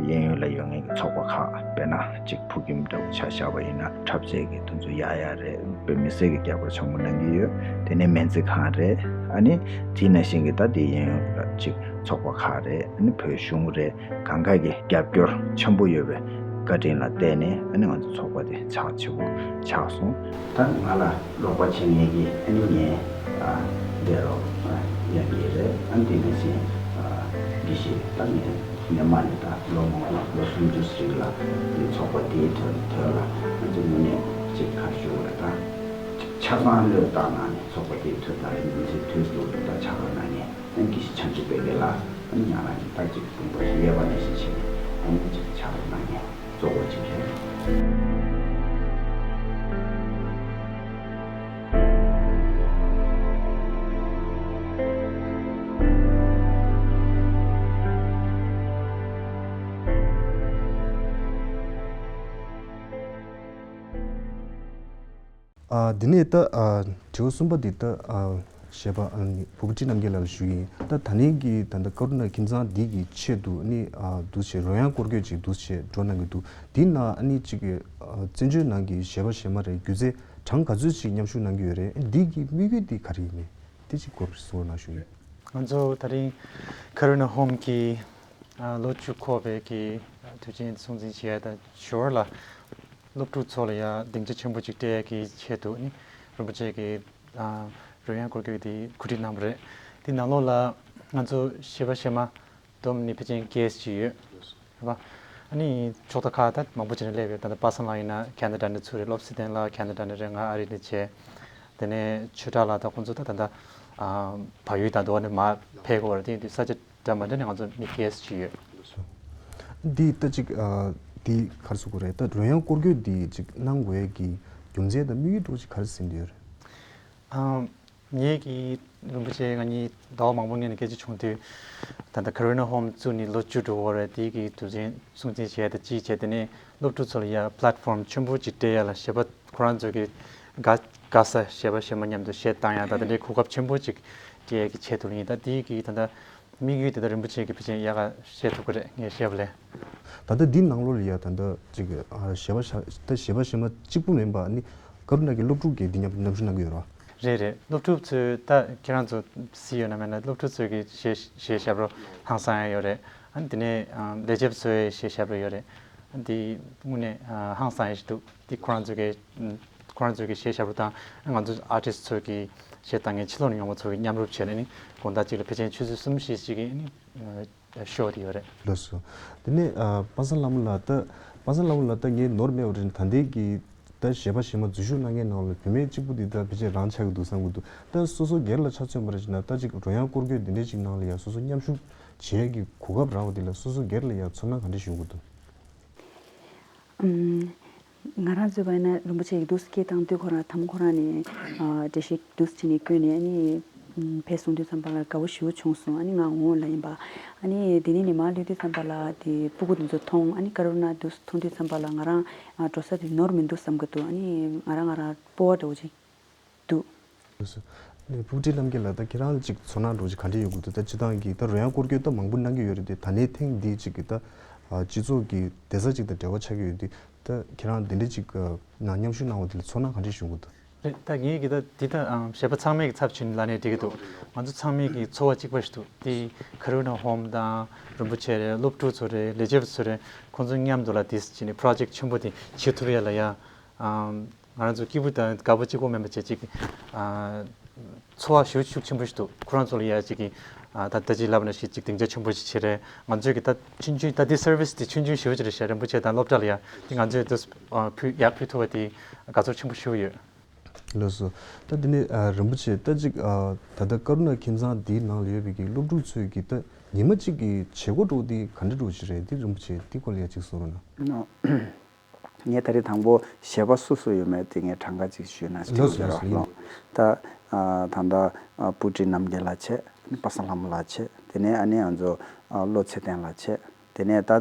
གཡས་གཡོན་ལ་ཡོད་མཁན་གྱི་ཚོགས་པ་ཁག་དཔེར་ན་ཅིག་ཕུགས་རྒྱུམ་འདྲ་བོ་ཆ་བཞག་པ་ཡིན་ན་འཁྲབ་རྩེད་ཀྱི་དེ་ཚོ་ཡག་ཡག་རེད། དཔེ་མི་སྲིད་ཀྱི་རྒྱབ་སྐྱོར་ཆེན་པོ་གནང་གི་ཡོད། དེ་ནས་སྨན་རྩིས་ཁང་རེད། ཨ་ནི་དེ་ནང་བཞིན་གྱི་ད་དེ་གཡས་གཡོན་ལ་ཅིག་ཚོགས་པ་ཁག་རེད། ཨ་ནི་བོད་གཞུང་རེད། གང་ག་གི་རྒྱབ་སྐྱོར་ཆེན་པོ་ཡོད་པའི་བཀའ་དྲིན་ལ་བརྟེན་ནས་ཨ་ནི་ང་ཚོ་ཚོགས་པ་དེ་ཚགས་ཚུད་པོ་ཆགས་སོང་། ད་ང་ལ་རོགས་པ་བྱེད་མཁན་གྱི་ཨ་ནི་ངའི་ཨ་འདས་རོགས་ཡང་གི་རེད། ཨ་ནི་དེ་ནང་བཞིན་ཨ་དགེ་བཤེས་ད་ངས་སྔོན་མ་ནས་ད་ལོ་མང་པོ་ལ་ལོ་སུམ་ཅུ་ཙམ་ལ་དེ་ཚོགས་པ་དེའི་དོན་དོན་ལ་ང་ཚོ་དངོས་གནས་ཅིག་ག་རེ་ཞུ་དགོས་རེད། ད་ཆ་ཚང་བློས་བཏང་གནང་ནས་ཚོགས་པ་དེའི་དོན་དག་ཉིན་མཚན་དུས་དུས་ལ་ད་ཕྱག་ལས་གནང་མཁན། ཨ་ནི་དགེ་བཤེས་བྱང་ཆུབ་དཔལ་ལྡན་ལགས་ཨ་ནི་ང་རང་གི་ད་ཅིག་དགོངས་པ་ཞིག་ཡོད་པ་ནང་བཞིན་བྱས་ནས་ ངོ་མ་ཅིག་ཕྱག་ལས་གནང་མཁན་གཙོ་བོ་ཅིག་རེད། ཨ། འདི་ནས་ད་ཨ་དྲི་བ་གསུམ་པ་འདི་ད་ཨ་གཞས་པ་ཨ་ནི་བུ་བུ་ཁྲིད་རྣམ་རྒྱལ་ལགས་ལ་ཞུ་གི་ཡིན། ད་ད་ནིང་གི་ད་ལྟ་ཀ་རུ་ན་ཁྱིམ་ཚང་འདི་གི་ཆེད་དུ་ནི་ཨ་འདུག་སེ་རོལ་དབྱངས་སྐོར་སྐྱོད་ཅིག་འདུག་སེ་འགྲོ་གནང་གི་འདུག་འདི་ནང་ཨ་ནི་ཅིག་གི་ཨ་བཙན་བྱོལ་ནང་གི་གཞས་པ་གཞས་མ་རེད་སྒྱུ་རྩལ་གྲངས་ག་ཚོད་ཅིག་མཉམ་ཞུགས་གནང་གི་ཡོད་རེད། འདི་གི་དམིགས་ཡུལ་འདི་ག་རེ་ཡིན་མིན་འདི་ཅིག་སྐོར་གསུང་རོགས་གནང་ཞུ་ཡིན། ང་ཚོ་ད་རིང་ཀ་རུ་ན་ཧོམ་གྱི་ཨ་ལོ་བཅུ་འཁོར་བའི་གི་དུས་ཆེན་སྲུང་བརྩི་བྱེད་ཡ་དང་ཞོར་ལ། སློབ་ཕྲུག་ཚོ་ལ་ཡང་སྡིངས་ཆ་ཆེན་པོ་ཅིག་སྤྲད་ཡས་ཀྱི་ཆེད་དུ་ནི་རིན་པོ་ཆེ་གིས་ཨ་རོལ་དབྱངས་སྐོར་སྐྱོད་དེ་གོ་སྒྲིག་གནང་བ་རེད། དེ་ནང་ལོགས་ལ་ང་ཚོ་གཞས་པ་གཞས་མ་བསྡོམས་ནི་ཕལ་ཆེར་བརྒྱད་ཅིག་ཡོད་རེད་པ། ཨ་ནི་ཕྱོགས་མཐའ་ཁག་ད་མང་པོ་ཅིག་ནས་སླེབས་ཡོད། ད་ལྟ་པ་སངས་ལགས་ཡིན་ན་ཁེ་ན་ཌ་ནས་ཚུར་རེད། བློ་བཟང་སེང་བརྡུང་ལགས་ཁེ་ན་ཌ་ནས་རེད། ང་ཨ་རི་ནས་བྱས། དེ་ནས་ཆོས་གྲགས་ལགས་ད་ཁོང་ཚོ་ད་ད་ལྟ་ཨ་བལ་ཡུལ་དང་དུ་བ་ནས་མར་ཕེབས་དགོས་པ་རེད། དེ་ཡིན་དུས་ས་ཆ་འདྲ་མ་འདྲ་ནས་ང་ཚོ་མི་བརྒྱད་ཅིག་ཡོད། འདི་ལྟ་ཅིག་ཨ་འདི་ག་རེ་ཟེར་དགོས་རེད། ད་རོལ་དབྱངས་སྐོར་སྐྱོད་འདི་ཅིག་གནང་དགོས་ཡས་ཀྱི་རྒྱུ་མཚན་དང་དམིགས་ཡུལ་འདྲ་བོ་ཅིག་ག་རེ་ཟིན་བསྡད་ཡོད་རེད། ཨ་ངེད་ཀྱིས་རིན་པོ་ཆེ་ང་གཉིས་ཟླ་བ་མང་པོ་སྔོན་ནས་སྐད་ཆ་བྱུང་དུས། ད་ལྟ་ཀ་རུ་ན་ཧོམ་བཙུགས་ནས་ལོ་བཅུ་འགྲོ་གི་ཡོད་རེད། དེ་གི་དུས་ཆེན་སྲུང་བརྩི་བྱས་དང་ཅིག་བྱས། དེ་ནས་སློབ་ཕྲུག་ཚོ་ལ་ཡ་པླེ་ཊི་ཕོམ་ཆེན་པོ་ཅིག་སྤྲད་ཡ་ལ་གཞས་པ་ཁོ་རང་ཚོ་གི་དགའ་དགའ་ས་གཞས་པ་གཞས་མ་མཉམ་དུ་གཞས་བཏང་ཡ་དང་དེ་འདྲའི་གོ་སྐབས་ཆེན་པོ་ཅིག་སྤྲད་ཡ་གི་ཆེད་དུ་ཡིན། ད་དེ་གི་ད་ལྟ་དམིགས་ཡུལ་དེ་ད་རིན་པོ་ཆེ་གིས་ཕལ་ཆེར་ཡག་ག་བཤད་ཐུབ་ཀྱི་རེད། ངས་བཤད་པ་ལས། ད་ལྟ་འདི་ནང་ལོགས་ལ་ཡ་ད་ལྟ་ཅིག་ཨ་གཞས་པ་ཤ་ད་གཞས་པ་གཞས་མ་གཅིག་པུ་མིན་པ་ནི་ཀ་རུ་ན་གི་སློབ་ཕྲུག་གིས་འདི་མཉམ་མཉམ་ཞུགས་གནང་གི་ཡོད་རེད་བ། རེད་རེད། སློབ་ཕྲུག་ཚོས་ད་ཁྱེད་རང་ཚོ་གཟིགས་ཡོད་ན་མེད་ན་སློབ་ཕྲུག་ཚོས་གི་གཞས་གཞས་ཞབས་བྲོ་ཧང་སང་ཡ་ཡོད་རེད། ཨ་ནི་དེ་ནས་ཨ་ལས་བྱེད་ཚོའི་གཞས་ཞབས་བྲོ་ཡོད་རེད། ཨ་ནི་དེ་དངོས་གནས་ཨ་ཧང་སང་ཡ་ཞིག་འདུག་དེ་ཁོ་རང་ཚོ་གི་ཁོ་རང་ཚོ་གི་གཞས་ཞབས་བྲོ་དང་ང་ཚོ་ཨར་ཊིསི་ཚོ་གི་གཞས་བཏང་མཁན་ཕྱི་ལོགས་ནས་ཡོང་བ་ཚོ་གི་མཉམ་རུབ་བྱས་ནས་ནི་དགོང་དག་གཅིག་ལ་ཕལ་ཆེར་ཆུ་ཚོད་གསུམ་བཞི་ཅིག་གི་ནི་ཤོ་དེ་ཡོད་རེད། ལགས་སོ། དེ་ནས་ཨ་པ་སངས་ལྷ་མོ་ལགས་ད་པ་སངས་ལྷ་མོ་ལགས་ད་ངས་ནོར་མེད་པ་རེད། ད་ལྟའི་གི་ད་གཞས་པ་གཞས་མ་འཛུལ་ཞུགས་གནང་མཁན་ནང་ལ་བུད་མེད་གཅིག་པུ་འདི་ད་ཕལ་ཆེར་རང་ཆགས་ཀྱི་འདུག་བསམ་གྱི་འདུག་ད་སོ་སོ་སྒེར་ལ་ཆ་མཚོན་པ་རེད་ཅེ་ན་ད་ཅིག་རོལ་དབྱངས་སྐོར་སྐྱོད་འདི་འདྲས་ཅིག་ནང་ལ་ཡ་སོ་སོ་མཉམ་ཞུགས་བྱེད་ཡས་ཀྱི་གོ་སྐབས་རག་པ་འདི་ལ་སོ་སོ་སྒེར་ལ་ཡ་ཚོར་སྣང་ག་འདྲས་ཞུ་གི་འདུག་ཨམ། ང་རང་ཚོའི་བར་ན་རིན་པོ་ཆེ་ཡིས་འདུག་སྐད་བཏང་དུས་ཁོ་རང་དམ་ཁོ་རང་ནས་ཨ་འགྲེལ་བཤད་འདུག་བྱས་ནས་བཀོད་ནས་ཨ་ནི་ཕེབས་སོང་དུས་ཙམ་པ་ལ་དགའ་བོ་ཞེ་པོ་བྱུང་སོང་། ཨ་ནི་ང་འོང་ལ་ཡིན་པ། ཨ་ནི་དེ་ནས་ནི་མར་སླེབས་དུས་ཙམ་པ་ལ་དེ་སྤུ་གུ་དེ་ཚོ་མཐོང་། ཨ་ནི་ཀ་རུ་ན་འདུག་མཐོང་དུས་ཙམ་པ་ལ་ང་རང་ཨ་འགྲོ་ས་དེ་ནོར་མི་འདུག་བསམ་གི་འདུག་ཨ་ནི་ང་རང་ང་རང་སྤོབས་པ་འདྲ་བོ་ཅིག་འདུག་ལགས་སོ། ནས་ཕུག་ཁྲིད་རྣམ་རྒྱལ་ལགས་ད་ཁྱེད་རང་ལ་ཅིག་ཚོར་སྣང་འདྲ་བོ་ཅིག་ག་འདྲ་ཡོད་དགོས་འདུག་ད་སྤྱིར་བཏང་གི་ད་རོལ་དབྱངས་སྐོར་སྐྱོད་ད་མང་པོ་གནང་གི་ཡོད་རེད་དེ་ད་ནས་ཐེངས་འདི་ཅིག་གི་ད་ཨ་སྤྱི་ཚོགས་ཀྱི་བསྡད་ས་ཅིག་དང་འབྲེལ་བ་ཆགས་ཀྱི་ཡོད་དུས་ད་ཁྱེད་རང་འདི་འདྲ་ཅིག་ནང་མཉམ་ཞུགས་གནང་བ་འདི་ལ་ཚོར་སྣང་ག་འདྲ་བྱུང་གི་འདུག་རེད། ད་ངས་གི་ད་འདི་ད་ཨམ་གཞས་པ་ཚང་མས་གི་ཚབ་བྱས་ནས་ལབ་ནས་འགྲིག་གི་འདུག་ང་ཚོ་ཚང་མས་གི་ཚོར་བ་གཅིག་པ་ཞིག་འདུག་དེ་ཀ་རུ་ན་ཧོམ་དང་རིན་པོ་ཆེ་རེད། སློབ་ཕྲུག་ཚོ་རེད། ལས་བྱེད་པ་ཚོ་རེད། ཁོང་ཚོ་མཉམ་དུ་ལ་དེ་བྱས་ནས་པྲོ་ཇེཀ་ཆེན་པོ་དེ་བྱེད་ཐུབ་ཡ་ལ་ཡ་ཨམ། ང་རང་ཚོ་སྐྱིད་པོ་དང་དགའ་པོ་གཅིག་པོ་མིན་པ་བྱས་ཅིག་ཨ་ཚོར་བ་ཤུགས་ཤུགས་ཆེན་པོ་ཞིག་འདུག་ཁོ་རང་ཚོ་ལ་ཡ་ཅིག་གི་ཨ་ད་ལྟ་ཅིག་ལབ་ན་ཞིག་ཅིག་སྡིངས་ཆ་ཆེན་པོ་ཞིག་བྱེད་རེད། ང་ཚོས་གི་ད་ཆུང་ཆུང་ད་འདི་སར་བིས་དེ་ཆུང་ཆུང་ཞིག་བྱེད་རེད་ཤག་རིན་པོ་ཆེ་དང་སློབ་གྲྭ་ལ་ཡ་དེ་ང་ཚོས་དུ་ཨ་ཕུལ་ཡག་ཕུལ་ཐུབ་པ་དེ་དགའ་ཚོར་ཆེན་པོ་ཞིག་ཡོད། ལགས་སོ། ད་འདི་ནས་ཨ་རིན་པོ་ཆེ་ད་ཅིག་ཨ་ད་ལྟ་ཀ་རུ་ན་ཁྱིམ་ཚང་འདིའི་ནང་ལ་ཡོད་པའི་གི་སློབ་ཕྲུག་ཚོས་གི་ད་ཉི་མ་གཅིག་གི་བྱེད་སྒོ་འདྲ་བོ་འདི་ག་འདྲ་འདྲ་བོ་ཞིག་རེད། འདི་རིན་པོ་ཆེ་འདི་སྐོར་ལ་ཡ་ཅིག་གསུང་རོགས་གནང་། ངས་ད་རེས་དང་པོ་གཞས་པ་སུ་སུ་ཡོད་མེད་དེ་ངས་གྲངས་ཀ་ཅིག་ཞུས་ན་ལགས་སོ་ལགས་སོ་ལགས། ད་ཨ་ད་ལྟ་ཨ་སྤུ་གྲི་རྣམ་རྒྱལ་ལགས་བྱས། པ་སངས་ལྷ་མོ་ལགས་བྱས། དེ་ནས་ཨ་ནི་ང་ཚོ་ཨ་བློ་ཚེ་བརྟན་ལགས་བྱས། དེ་ནས་ད་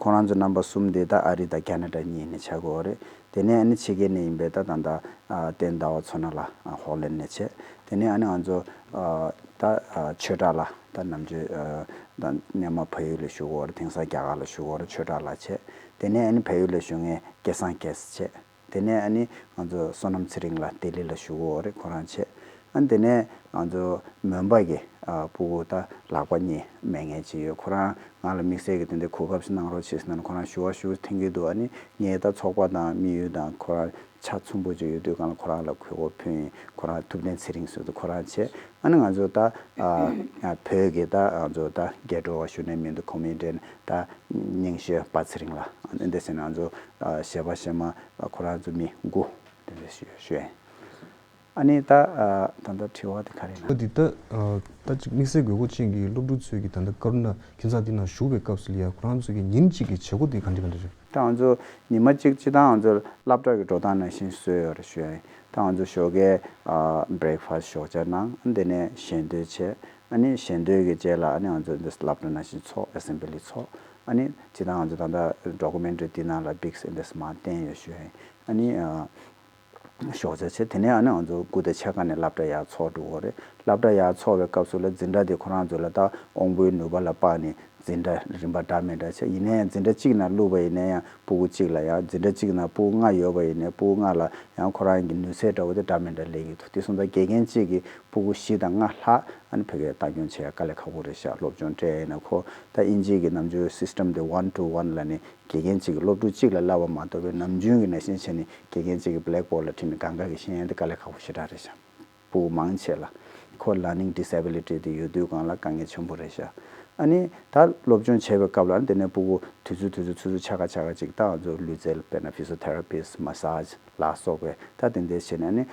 ཁོང་རང་ཚོ་རྣམ་པ་གསུམ་དེ་ད་ཨ་རི་དང་ཁེ་ན་ཌ་གཉིས་ནས་ཆགས་ཀྱི་ཡོད་རེད། དེ་ནས་ཨ་ནི་ཕྱི་རྒྱལ་ནས་ཡིན་པའི་ད་ད་ལྟ་ཨ་བསྟན་ཟླ་བ་མཚོ་སྣ་ལགས་ཨ་ཧོ་ལན་ནས་བྱས། དེ་ནས་ཨ་ནི་ང་ཚོ་ཨ་ད་ཨ་ཆོས་གྲགས་ལགས་ད་ནམ་རྒྱུན་ཨ་ད་སྔོན་མ་བལ་ཡུལ་ལ་བཞུགས་ཡོད་རེད། དེང་སང་རྒྱ་གར་ལ་བཞུགས་ཡོད་རེད། ཆོས་གྲགས་ལགས་བྱས། དེ་ནས་ཨ་ནི་བལ་ཡུལ་ལ་བཞུགས་མཁན་སྐལ་བཟང་སྐལ་བཟང་བྱས། དེ་ནས་ཨ་ནི་ང་ཚོ་བསོད་ནམས་ཚེ་རིང་ལགས་ལྡི་ལི་ལ་བཞུགས་ཡོད་རེད། ཁོ་རང་བྱས། ཨ་ནི་དེ་ནས་ང་ཚོ་མོན་པ་གི་ཨ་སྤུ་གུ་ད་ལག་པ་གཉིས་མེད་མཁན་ཅིག་ཡོད། ཁོ་རང་ང་ལ་དམིགས་བསལ་གྱི་དེ་འདྲའི་གོ་སྐབས་ཤིག་གནང་རོགས་བྱེད་ཟེར་ན་ཁོ་རང་ཞུ་བ་ཞུ་འཐེན་གྱི་འདུག་ཨ་ནི་ངས་ད་ཚོགས་པ་དང་དམིགས་ཡུལ་དང་ཁོ་རང་ཆ་མཚུངས་པོ་ཅིག་ཡོད་དུས་གང་ལ་ཁོ་རང་ལ་གུས་བཀུར་ཕུལ་ཡིན། ཁོ་རང་ཐུབ་བསྟན་ཚེ་རིང་ཟེར་དུས་ཁོ་རང་བྱས། ཨ་ནི་ང་ཚོ་ད་ཨ་ཨ་བོད་ཀྱི་ད་ང་ཚོ་ད་སྐྱེ་འགྲོ་བ་ཞུ་ནས་མི་འདུག་ཁོ་མི་དྲན་ད་རྙིང་ཤོས་པ་ཚེ་རིང་ལགས། ཨ་ནི་འདི་ཟེར་ན་ང་ཚོ་ཨ་གཞས་པ་གཞས་མ་ཁོ་རང་ཚོ་མི་དགུ་དེ་འདྲ་ཞུ་ཞུ་ཡིན། ཨ་ནི་ད་ཨ་ད་ལྟ་དྲི་བ་དེ་ག་རེ་ཡིན་ན། འདི་ད་ཨ་ད་ཅིག་དམིགས་བསལ་དགོས་མཁོ་ཅན་གྱི་སློབ་ཕྲུག་ཚོས་ཀྱི་ད་ལྟ་ཀ་རུ་ན་ཁྱིམ་ཚང་འདི་ནང་བཞུགས་པའི་སྐབས་སུ་ལ་ཡ་ཁོ་རང་ཚོ་གི་ཉིན་གཅིག་གི་བྱེད་སྒོ་དེ་ག་འདྲ་ག་འདྲ་རེད། ད་ང་ཚོ་ཉི་མ་གཅིག་སྤྱིར་བཏང་ང་ཚོ་སློབ་གྲྭ་གི་འགྲོ་སྟངས་ནང་བཞིན་བཟོས་ཡོད་རེད་ཞུ་ཡ་ཡིན། ད་ང་ཚོ་ཞོགས་ཀའི་ཨ་བྷི་རེག་ཕ་སི་ཞོགས་ཇ་གནང་། དེ་ནས་ཞལ་འདོན་བྱས། ཨ་ནི་ཞལ་འདོན་གྱི་རྗེས་ལ་ཨ་ནི་ང་ཚོ་འདི་སློབ་གྲྭ་ནང་བཞིན་ཚོགས། ཨེ་སེམ་བྷི་ལི་ཚོགས། ཨ་ནི་སྤྱིར་བཏང་ང་ཚོ་ད་ལྟ་ཌོ་ཀུ་མེན་ཊ་རི་འདི་ནང་ལ་བིག་སི་འདི་མར་བསྟན་ཡོད་ཞུ་ཡ་ཡིན། ཨ་ནི་ཨ་ཞོགས་ཇ་བྱས། དེ་ནས་ཨ་ནི་ང་ཚོ་དགུ་དང་ཕྱེད་ཀ་ནས་སློབ་གྲྭ་ཡར་ཚོགས་འགྲོ་གི་རེད། སློབ་གྲྭ་ཡར་ཚོགས་པའི་སྐབས་སུ་ལ་འཛིན་གྲྭ་དེ་ཁོ་རང་ཚོ་ལ་ད་དབང་པོའི་ནུས་པ་ལ་དཔག་ནས་འཛིན་གྲྭ་རིམ་པ་འདྲ་མི་འདྲ་བྱས། ཡིན་ན་ཡང་འཛིན་གྲྭ་གཅིག་ནང་བླུགས་པ་ཡིན་ན་ཡང་ཕྲུ་གུ་གཅིག་ལ་ཡང་། འཛིན་གྲྭ་གཅིག་ནང་ཕྲུ་གུ་ལྔ་ཡོད་པ་ཡིན་ན་ཕྲུ་གུ་ལྔ་ལ་ཡང་ཁོ་རང་གི་ནུས་ཚད་འདྲ་བོ་དེ་འདྲ་མི་འདྲ་སླེབས་ཀྱི་འདུག་དེ་སོང་ཙང་དགེ་རྒན་གཅིག་གིས་ཕྲུ་གུ་བཞི་དང་ལྔ་ལྷག་ཨ་ནི་ཕ་གིར་ལྟ་སྐྱོང་བྱེད་ཡ་དཀའ་ལས་ཁག་པོ་རེད་ཤག་སློབ་སྦྱོང་སྤྲད་ཡ་ཡིན་ན། ཁོ་ད་དབྱིན་ཇི་གི་ནམ་རྒྱུན་སི་སི་ཊམ་དེ་ཝན་ཊུ་ཝན་ལབ་ནས་དགེ་རྒན་གཅིག་གིས་སློབ་ཕྲུག་གཅིག་ལ་བསླབ་པ་མ་གཏོགས་པའི་ནམ་རྒྱུན་གྱི་ནང་བཞིན་བྱས་ནས་དགེ་རྒན་གཅིག་གིས་བྷི་ལེག་བྷོར་ཌི་ལ་ཁྲིད་ནས་སྒང་ག་གིས་ཤེས་ཡ་དེ་དཀའ་ལས་ཁག་པོ་ཞེ་དྲག་རེད་ཤག་ཕྲུ་གུ་མང་ཆེ་ལ་ཁོ་ལར་ནིང་ཌི་སེ་བྷི་ལི་ཊི་དེ་ཡོད་དུས་སྒང་ལ་དཀའ་ངལ་ཆེན་པོ་རེད་ཤག་ཨ་ནི་ད་སློབ་སྦྱོང་བྱེད་པའི་སྐབས་ལ་དེ་ནས་ཕྲུ་གུ་དུས་ཚོད་དུས་ཚོད་ཆུ་ཚོད་ཕྱེད་ཀ་ཕྱེད་ཀ་ཅིག་ད་ང་ཚོ་ལུས་རྩལ་དཔེར་ན་ཕི་ཟི་ཡོ་ཐེ་ར་པི་སི་ཊི་མ་སཱཇ་ལ་སོགས་པའི་ད་དེ་འདྲ་བྱས་ནས་ཨ་ནི་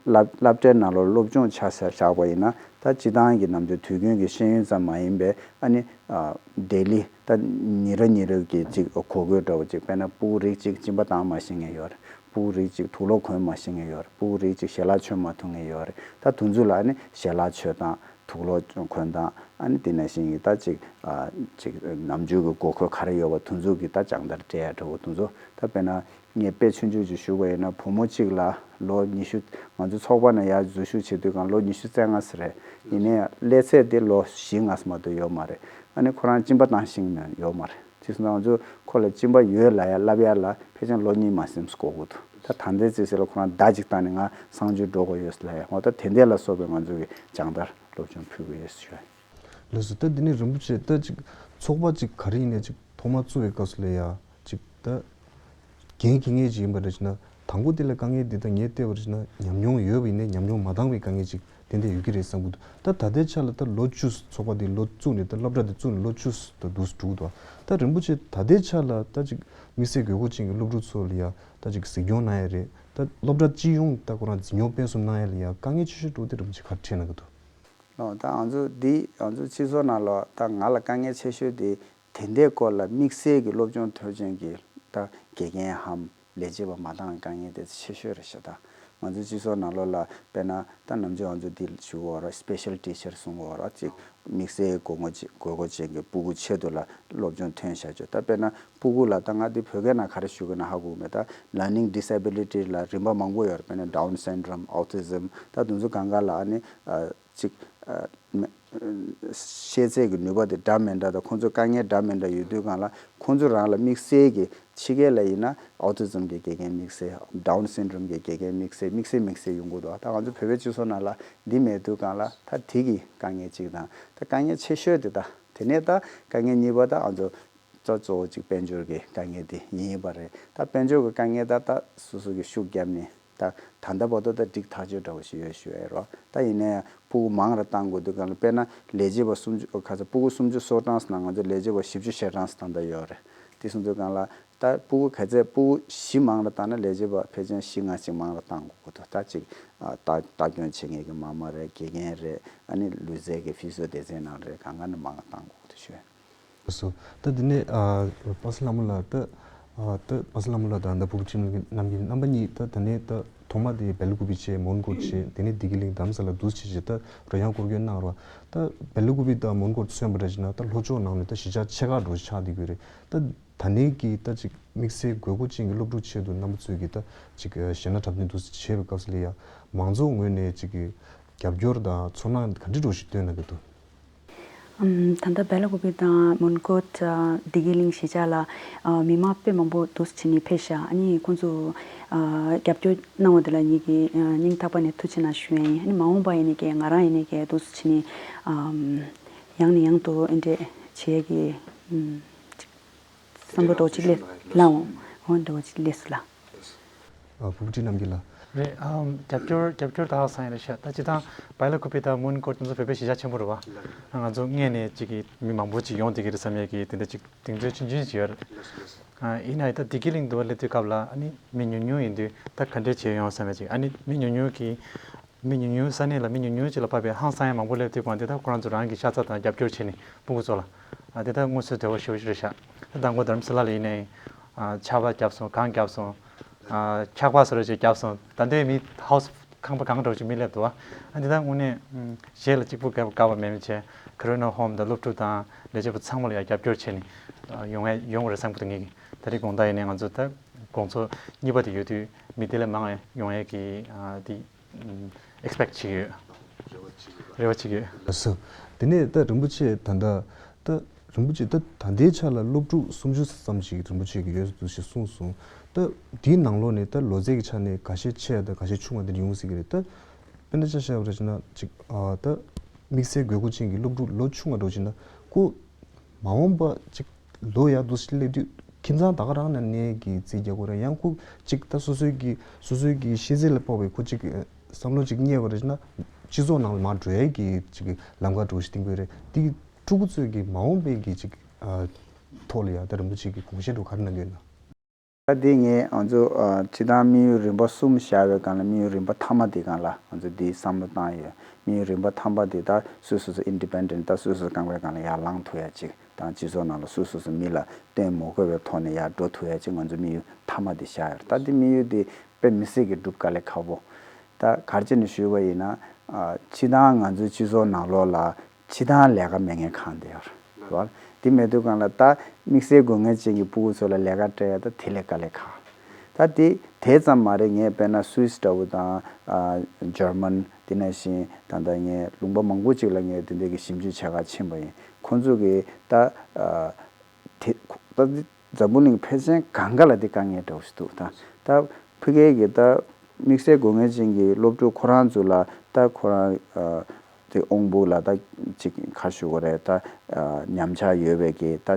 སློབ་སློབ་གྲྭའི་ནང་ལོགས་སློབ་སྦྱོང་ཆ་བཞག་པ་ཡིན་ན་ད་སྤྱིར་བཏང་གི་ནམ་རྒྱུན་དུས་རྒྱུན་གྱི་ཤེས་ཡོན་ཙམ་མ་ཡིན་པའི་ཨ་ནི་ཨ་ཌེ་ལི་ད་ཉིན་རེ་ཉིན་རེ་གི་ཅིག་གོ་དགོས་འདྲ་བོ་ཅིག་དཔེར་ན་ཕྲུ་གུ་རིགས་གཅིག་གཅིན་པ་བཏང་མ་ཤེས་མཁན་ཡོད་རེད། ཕྲུ་གུ་རིགས་གཅིག་དུག་ལོག་གོན་མ་ཤེས་མཁན་ཡོད་རེད། ཕྲུ་གུ་རིགས་གཅིག་ཞལ་ལག་མཆོད་མ་ཐུབ་མཁན་ཡོད་རེད། ད་དེ་ཚོ་ལ་ཨ་ནི་ཞལ་ལག་མཆོད་སྟངས། དུག་ལོག་གོན་སྟངས། ཨ་ནི་དེ་ནང་བཞིན་གྱི་ད་ཅིག་ཨ་ཅིག་ནམ་རྒྱུན་གྱི་དགོས་མཁོ་ག་རེ་ཡོད་པ་དེ་ཚོ་གི་ད་སྦྱང་བརྡར་སྤྲད་ཡ་འདྲ་བོ་དེ་ཚོ། ད་དཔེར་ན་ངས་དཔེ་ཆུང་ཆུང་ཅིག་ཞུ་བ་ཡིན་ན་བུ་མོ་གཅིག་ལ་ལོ་ཉི་ཤུ། ང་ཚོ་ཚོགས་པ་ནང་ཡར་འཛུལ་ཞུགས་བྱེད་དུས་སྒང་ལོ་ཉི་ཤུ་རྩ་ལྔ་ཙམ་རེད། ཡིན་ནའི་སླེབས་ཚད་དེ་ལོ་བཞི་ལྔ་ཙམ་མ་གཏོགས་ཡོད་མ་རེད། ཨ་ནི་ཁོ་རང་གཅིན་པ་བཏང་ཤེས་མཁན་ཡོད་མ་རེད། བྱས་ཙང་ང་ཚོ་ཁོ་ལ་གཅིན་པ་ཡོད་ལབ་ཡ་ལབ་ཡ་ལ་ཕལ་ཆེར་ལོ་གཉིས་མ་ཟིན་འགོར་གྱི་འདུག་ད་ད་ལྟའི་ཚེ་ཚད་ལ་ཁོ་རང་བརྡ་གཅིག་བཏང་ནས་ང་གསང་སྤྱོད་འགྲོ་དགོས་ཡོད་ལབ་ཡ། འོ་ད་དེ་འདྲ་ལ་སོགས་པའི་ང་ཚོ་གི་སྦྱང་བརྡར་སློབ་སྦྱོང་ཕུལ་གྱི་ཡོད་ཞུ་ཡ། ལགས་སོ། ད་འདི་ནས་རིན་པོ་ཆེ་ད་ཅིག་ཚོགས་པ་ཅིག་ག་རེ་ཡིན་ནའི་ཅིག་ཐོག་མར་བཙུགས་པའི་སྐབས་སུ་ལ་ཡ་ཅིག་ད་འགན་འཁྱེར་མཁན་ཅིག་ཡིན་པ་རེད་ཅེ་ན། དང་པོ་དེ་ལ་དཀའ་ངལ་འདི་ད་ངས་བལྟས་པ་རེད་ཅེ་ན་ཉམས་མྱོང་ཡོད་པ་ཡིན་ནའི་ཉམས་མྱོང་མ་འདང་བའི་དཀའ་ངལ་ཅིག་ཏན་ཏན་ཡོད་ཀྱི་རེད་བསམ་གྱི་འདུག་ད་ད་ལྟའི་ཆ་ལ་ད་ལོ་བཅུ། ཚོགས་པ་འདི་ལོ་བཙུགས་ནས་ད་སློབ་གྲྭ་འདི་བཙུགས་ནས་ལོ་བཅུ་ད་འདུག་སེ་འགྲོ་གི་འདུག་ད་རིན་པོ་ཆེ་ད་ལྟའི་ཆ་ལ་ད་ཅིག་དམིགས་བསལ་དགོས་མཁོ་ཅན་གྱི་སློབ་ཕྲུག་ཚོ་ལ་ཡ་ད་ཅིག་གཟིགས་སྐྱོང་གནང་ཡ་རེད། ད་སློབ་གྲྭ་སྤྱི་ཡོངས་ད་ཁོ་རང་འཛིན་སྐྱོང་སྤེལ་གསུམ་གནང་ཡ་ལ་ཡ་དཀའ་ངལ་ཆེ་ཤོས་འདྲ་བོ་དེ་རིན་པོ་ཆེ་ག་རེ་འཕྲད་གནང་གི་འདུག་ལགས། ད་ང་ཚོ་འདི་ང་ཚོ་སྤྱི་ཚོགས་ནང་ལ་ད་ང་ལ་དཀའ་ངལ་ཆེ་ཤོས་དེ་དེ་འདྲའི་སྐོར་ལ་དམིགས་བསལ་གྱི་སློབ་སྦྱོང་མཐོ་ཆེན་གྱི་ད་དགེ་རྒན་འམ་ལས་བྱེད་པ་མ་འདང་བའི་དཀའ་ངལ་དེ་ཆེ་ཤོས་རེད་ཤག་ད་ང་ཚོ་སྤྱི་ཚོགས་ནང་ལོགས་ལ་དཔེར་ན་ད་ནམ་རྒྱུན་ང་ཚོ་འདི་ཞུ་གི་ཡོད་རེད། སི་པེ་ཤལ་ཊི་ཆར་གསུང་གི་ཡོད་རེད། ཅིག་དམིགས་བསལ་དགོས་མཁོ་ཅན་དགོས་མཁོ་ཅན་གྱི་ཕྲུ་གུ་ཆེད་དུ་ལ་སློབ་སྦྱོང་ཐོན་བཞག་ཆོག་ད་དཔེར་ན་ཕྲུ་གུ་ལ་ད་ང་འདི་བོད་སྐད་ནང་ག་རེ་ཞུ་དགོས་ན་ཧ་གོ་གི་མེད། ད་ལར་ནིང་ཌི་སེ་བྷི་ལི་ཊི་ལ་རིམ་པ་མང་པོ་ཡོད་རེད། དཔེར་ན་ཌའུན་སིན་ཌི་རོམ། ཨོ་ཊི་ཛིམ། ད་དེ་ཚོ་སྒང་ག་ལ་ཨ་ནི་ཨ་ཅིག་ཨ་མ་ཤེས་ཚད་ཀྱི་ནུས་པ་དེ་འདྲ་མི་འདྲ་དང་ཁོང་ཚོ་དཀའ་ངལ་འདྲ་མི་འདྲ་ཡོད་དུས་སྒང་ལ་ཁོང་ཚོ་རང་ལ་དམིགས་བསལ་གྱི་ཕྱི་རྒྱལ་ལ་ཡིན་ན་ཨོ་ཊི་ཛིམ་གྱི་དགེ་རྒན་དམིགས་བསལ། ཌའུན་སིན་ཌི་རོམ་གྱི་དགེ་རྒན་དམིགས་བསལ། དམིགས་བསལ་དམིགས་བསལ་ཡོང་གི་འདུག་ད་ང་ཚོ་བོད་པའི་སྤྱི་ཚོགས་ནང་ལ་འདི་མེད་དུས་སྒང་ལ་ད་དེ་གི་དཀའ་ངལ་གཅིག་དང་། ད་དཀའ་ངལ་ཆེ་ཤོས་དེ་ད། དེ་ནས་ད་དཀའ་ངལ་གཉིས་པ་ད་ང་ཚོ་ད་གཙོ་བོ་གཅིག་དཔལ་འབྱོར་གྱི་དཀའ་ངལ་དེ་ཡིན་པ་རེད། ད་དཔལ་འབྱོར་གྱི་དཀའ་ངལ་ད་ད་སོ་སོ་གིས་ཤུགས་བརྒྱབ་ནས་ད་ད་ལྟ་བར་དུ་ད་འགྲིག་ཐག་ཆོད་འདྲ་བོ་ཞིག་ཡོད་ཞུ་ཡ་ཡིན་རོགས། ད་ཡིན་ན་ཡང་ཕྲུ་གུ་མང་རུ་གཏང་དགོས་དུས་སྒང་ལ་དཔེར་ན་ལས་བྱེད་པ་སུམ་ཅུ་ཁ་ཚ་ཕྲུ་གུ་སུམ་ཅུ་སོ་གྲངས་ནང་ང་ཚོ་ལས་བྱེད་པ་བཞི་བཅུ་ཞེ་གྲངས་ད་ལྟ་ཡོད་རེད། དེ་སོང་དུས་སྒང་ལ་ད་ཕྲུ་གུ་ག་ཚད་ཕྲུ་གུ་བཞི་མང་རུ་བཏང་ན་ལས་བྱེད་པ་ཕལ་ཆེར་བཞི་ལྔ་ཅིག་མང་རུ་གཏང་དགོས་ཀྱི་འདུག་ད་ཅིག་ཨ་ལྟ་ལྟ་སྐྱོང་བྱེད་མཁན་གྱི་མ་མ་རེད། དགེ་རྒན་རེད། ཨ་ནི་ལུས་རྩལ་གྱི་ཕི་སི་ཡོ་སྡེ་ཚན་ནང་རེད། གང་ག་ནས་མང་རུ་གཏང་དགོས་ཀྱི་འདུག་ཞུ། སོ། ད་འདི་ནས་ཨ་པ་སེ་ལྷ་མོ་ལགས། ད་ཨ་ད་པ་སེ་ལྷ་མོ་ལགས་དང་ད་ཕུར་བུ་ཁྲིད་རྣམ་རྒྱལ་རྣམ་པ་གཉིས་ད་ད་ནས་ད་ཐོག་མ་དེ་སྦེལ་ཀོབ་བྱས། མོན་གྷོ་བྱས། དེ་ནས་བདེ་སྐྱིད་གླིང་དྷ་རམ་ས་ལ་འདུག་སེ་བྱས་བྱས་ད་རོལ་དབྱངས་སྐོར་སྐྱོད་གནང་རོགས། ད་སྦེལ་ཀོབ་དང་མོན་གྷོ་མཚོན་པ་འདྲ་བྱས་ན་ད་ལྷོ་ཕྱོགས་ནང་ནས་ད་གཞིས་ཆགས་ཆེ་ཁག་འདྲ་བོ་ཆགས་བསྡད་ཀྱི་ཡོད་རེད། ད་ད་ནས་ཀྱི་ད་ཅིག་དམིགས་བསལ་དགོས་མཁོ་ཅན་གྱི་སློབ་ཕྲུག་ཆེད་དུ་རྣམ་པ་ཚོས་ཀྱི་ད་ཅིག་གཞས་སྣ་འཁྲབ་སྟོན་འདུག་སེ་བྱས་པའི་སྐབས་སུ་ལ་ཡ་མང་ཚོགས་ངོས་ནས་ཅིག་གི་རྒྱབ་སྐྱོར་དང་ཚོར་སྣང་ག་འདྲ་འདྲ་བོ་ཞིག་བཏོན་གནང་གི་འདུག་ཨམ། ད་ལྟ་སྦེལ་ཀོབ་དང་མོན་གྷོ། ཨ། བདེ་སྐྱིད་གླིང་གཞིས་ཆགས་ལ། ཨ། མི་མང་དཔེ་མང་པོ་འདུག་སེ་བྱས་ནས་ཕེབས་ཤག་ཨ་ནི་ཁོང་ཚོ། ཨ། རྒྱབ་སྐྱོར་གནང་བ་དེ་ལ་ངེད་ཀྱིས། ཨ། སྙིང་ཐག་པ་ནས་ཐུགས་རྗེ་གནང་ཞུ་ཡ་ཡིན། ཨ་ནི་མ་འོངས་པ་ཡིན་ནའི་ཀྱི་ང་རང་ཡིན་ནའི་ཀྱི་འདུག་སེ་བྱས་ནས། ཨམ། ཡང་ནས་ཡང་དུ་འདི་འདྲས་བྱེད་ཡ་གི། ཨམ། བསམ་བློ་འདྲ་བོ་ཅིག་སླེབས་སླེབས་འོང་། འོ་འདྲ་བོ་ཅིག་སླེབས་སོང་ལགས། ཨ། ཕུར་བུ་ཁྲིད་རྣམ་རྒྱལ་ལགས། རེད། ཨམ། རྒྱབ་སྐྱོར་རྒྱབ་སྐྱོར་ད་ཧ་སང་ཡ་རེད་ཤག་ད་སྤྱིར་བཏང་སྦེལ་ཀོབ་དང་མོན་གྷོ་དེ་ཚོ་བོད་པའི་གཞིས་ཆགས་ཆེན་པོ་རེད་བ། ང་ཚོ་སྔས་ནས་ཅིག་གི་མི་མང་པོ་ཅིག་ཡོང་བསྡད་ཀྱི་རེད་བསམ་ཡས་ཀྱི་དེ་འདྲ་ཅིག་གདེང་ཚོད་ཆུང་ཆུང་ཅིག་ཡོད་རེད། ཨ། ཡིན་ན་ཡང་ད་བདེ་སྐྱིད་གླིང་དུ་བ་སླེབས་དུས་སྐབས་ལ་ཨ་ནི་མི་ཉུང་ཉུང་ཡིན་དུས་ད་ག་འདྲས་བྱས་ཡོང་བསམ་ཡས་ཅིག་ཨ་ནི་མི་ཉུང་ཉུང་གི་ མི་ཉུང་ཉུང་ས་གནས་ལ་མི་ཉུང་ཉུང་ཅིག་ལ་ཕབ་པའི་ཧང་སང་ཡ་མང་པོ་སླེབས་དུས་གང་དེ་དག་ཁོ་རང་ཚོ་རང་གི་ཤ་ཚ་དང་རྒྱབ་སྐྱོར་བྱས་ནས་སྤུ་གུ་ཚོ་ལ་ཨ་དེ་དག་དངོས་སུ་འབྲེལ་བ་ཞེ་པོ་ཅིག་རེད་ཤག་ད་མདང་དགོང་དྷ་རམ་ས་ལ་ལ་ཡིན་ནའི་ཨ་ཆར་པ་བརྒྱབ་སོང་། གངས་བརྒྱབ་སོང་། ཨ་འཁྱག་པ་བཟོ་འདྲ་ཅིག་བརྒྱབ་སོང་། ད་ལྟའི་མི་ཧའུ་སི་ཁང་པ་གང་འདྲ་ཅིག་མི་སླེབས་འདུག་ཨ་དེ་དག་དངོས་གནས་གཞས་ལ་གཅིག་པུ་དགའ་དགའ་བ་མེད་མི་བྱས་ཁ་རོ་ན་ཧོམ་དང་སློབ་ཕྲུག་དང་ལས་བྱེད་པ་ཚང་མ་ལ་ཡང་རྒྱབ་སྐྱོར་བྱས་ནས་ཨ་ཡོང་ཡ་ཡོང་བ་རེད་བསམ་གི་འདུག་ངེད་ཀྱིས། ད་རེས་དགོང་དག་ཡིན་ནའི་ང་ཚོ་ད་དགོང་ཚོགས་གཉིས་པ་དེ་ཡོད་དུས་མི་དེ་ལས་མང་བ་ཡོང་ཡས་ཀྱི་ཨ་དེ་ཨེག་སི་པེག་བྱེད་ཀྱི་ཡོད། རེ་བ་བྱེད་ཀྱི་ཡོད། ལགས་སོ། དེ་ནས་ད་རིན་པོ་ཆེ་ད་ལྟ་ད་རིན་པོ་ཆེ་ད་ད་ལྟའི་ཆ་ལ་སློབ་ཕྲུག་སུམ་ཅུ་ཙམ་ཞིག་རིན་པོ་ཆེ་གིས་ཡོད་འདུག་ཞེས་གསུངས་སོང་། ད་དེའི་ནང་ལོགས་ནས་ད་ལོ་ཚད་ཀྱི་ཆ་ནས་འགའ་ཤས་ཆེ་བ་དང་འགའ་ཤས་ཆུང་བ་དེ་འདྲ་ཡོང་སྲིད་ཀྱི་རེད། ད་དཔེར་ན་ཆ་བཞག་པ་རེད་ཅེ་ན་ཅིག་ཨ་ད་དམིགས་བསལ་དགོས་མཁོ་ཅན་གྱི་སློབ་ཕྲུག་ལོ་ཆུང་བ་འདྲ་བོ་ཅིག་ན་ཁོ་མ་འོངས་པ་ཅིག་ལོ་ཡག་འདུག་སླེབས་དུས་ཁྱིམ་ཚང་ད་ག་རང་ནས་ནས་ཀྱི་རྩིས་རྒྱག་དགོས་རེད། ཡང་ཁོ་ཅིག་ད་སོ་སོའི་གི་སོ་སོའི་གི་ཤེས་ཚད་ལ་དཔག་པའི་ཁོ་ཅིག་བསམ་བློ་ཅིག་རྙེད་པ་རེད་ཅེ་ན་སྤྱི་ཚོགས་ནང་ལ་མར་འགྲོ་ཡས་ཀྱི་ཅིག་ལམ་ཁ་འདྲ་བོ་ཞིག་བསྟན་གྱི་ཡོད་རེད། དེ་གི་ཕྲུ་གུ་ཚོའི་གི་མ་འོངས་པའི་གི་ཅིག་ཨ་ཐོག་ལ་ཡང་ད་རིན་པོ་ཆེ་གི་དགོངས་བཞེས་འདྲ་བོ་ག་རེ་གནང་གི་ཡོད་ན། ད་འདི་ངས་ང་ཚོ་ཨ་སྤྱིར་བཏང་དམིགས་ཡུལ་རིམ་པ་གསུམ་བཞག་པའི་སྒང་ལ་དམིགས་ཡུལ་རིམ་པ་མཐའ་མ་དེའི་སྒང་ལ་ང་ཚོ་འདི་བསམ་བློ་བཏང་ཡོད། དམིགས་ཡུལ་རིམ་པ་ཐམ་པ་དེ་ད་སོ་སོ་སོ་ཨིན་ཌི་པེན་ཌེན་ཊི་ད་སོ་སོ་རྐང་པའི་སྒང་ལ་ཡར་ལངས་ཐུབ་ཡ་ཅིག་དང་སྤྱི་ཚོགས་ནང་ལ་སོ་སོ་སོ་མི་ལ་བརྟེན་མ་དགོས་པའི་ཐོག་ནས་ཡར་འགྲོ་ཐུབ་ཡ་ཅིག་ང་ཚོ་དམིགས་ཡུལ་མཐའ་མ་དེ་བཞག་ཡོད། ད་འདི་དམིགས་ཡུལ་དེ་དཔེ་མི་སྲིད་ཀྱི་སྒྲུབ་དཀའ་ལས་ཁག་པོ། ད་ག་རེ་བྱས་ནས་ཞུས་པ་ཡིན་ན་ཨ་སྤྱིར་བཏང་ང་ཚོའི་སྤྱི་ཚོགས་ནང་ལོགས་ལ་སྤྱིར་བཏང་ལས་ཀ་མེད་མཁན་གང་དེ་ཡོད་རེད་བ། དེ་མེད་དུས་སྒང་ལ་ད་དམིགས་བསལ་དགོས་ངེས་ཅན་གྱི་ཕྲུ་གུ་ཚོ་ལ་ལས་ཀ་སྤྲད་ཡ་ད་དེ་ལས་དཀའ་ལས་ཁག་ད་དེ་དེ་ཙམ་མ་རེད། ངས་དཔེར་ན་སུད་སི་འདྲ་བོ་དང་ཨ་འཇར་མན་དེ་ནང་བཞིན་ད་ལྟ་ངས་ལུང་པ་མང་པོ་ཅིག་ལ་ངས་དེ་འདྲའི་གི་ཞིབ་འཇུག་བྱེད་གར་ཕྱིན་པ་ཡིན། ཁོང་ཚོ་གི་ད་ཨ་དེ་ད་འཛམ་བུ་གླིང་ཕལ་ཆེར་གང་ག་ལ་དེ་དཀའ་ངལ་འདྲ་བོ་ཞིག་འདུག་ད་ད་ཕ་གི་གི་ད་དམིགས་བསལ་དགོས་ངེས་ཅན་གྱི་སློབ་ཕྲུག་ཁོ་རང་ཚོ་ལ་ད་ཁོ་རང་ཨ་དེ་དབང་པོ་ལ་ད་ཅིག་ཁ་ཞུ་དགོས་རེད། ད་ཨ་ཉམས་ཆག་ཡོད་པའི་གི་ད་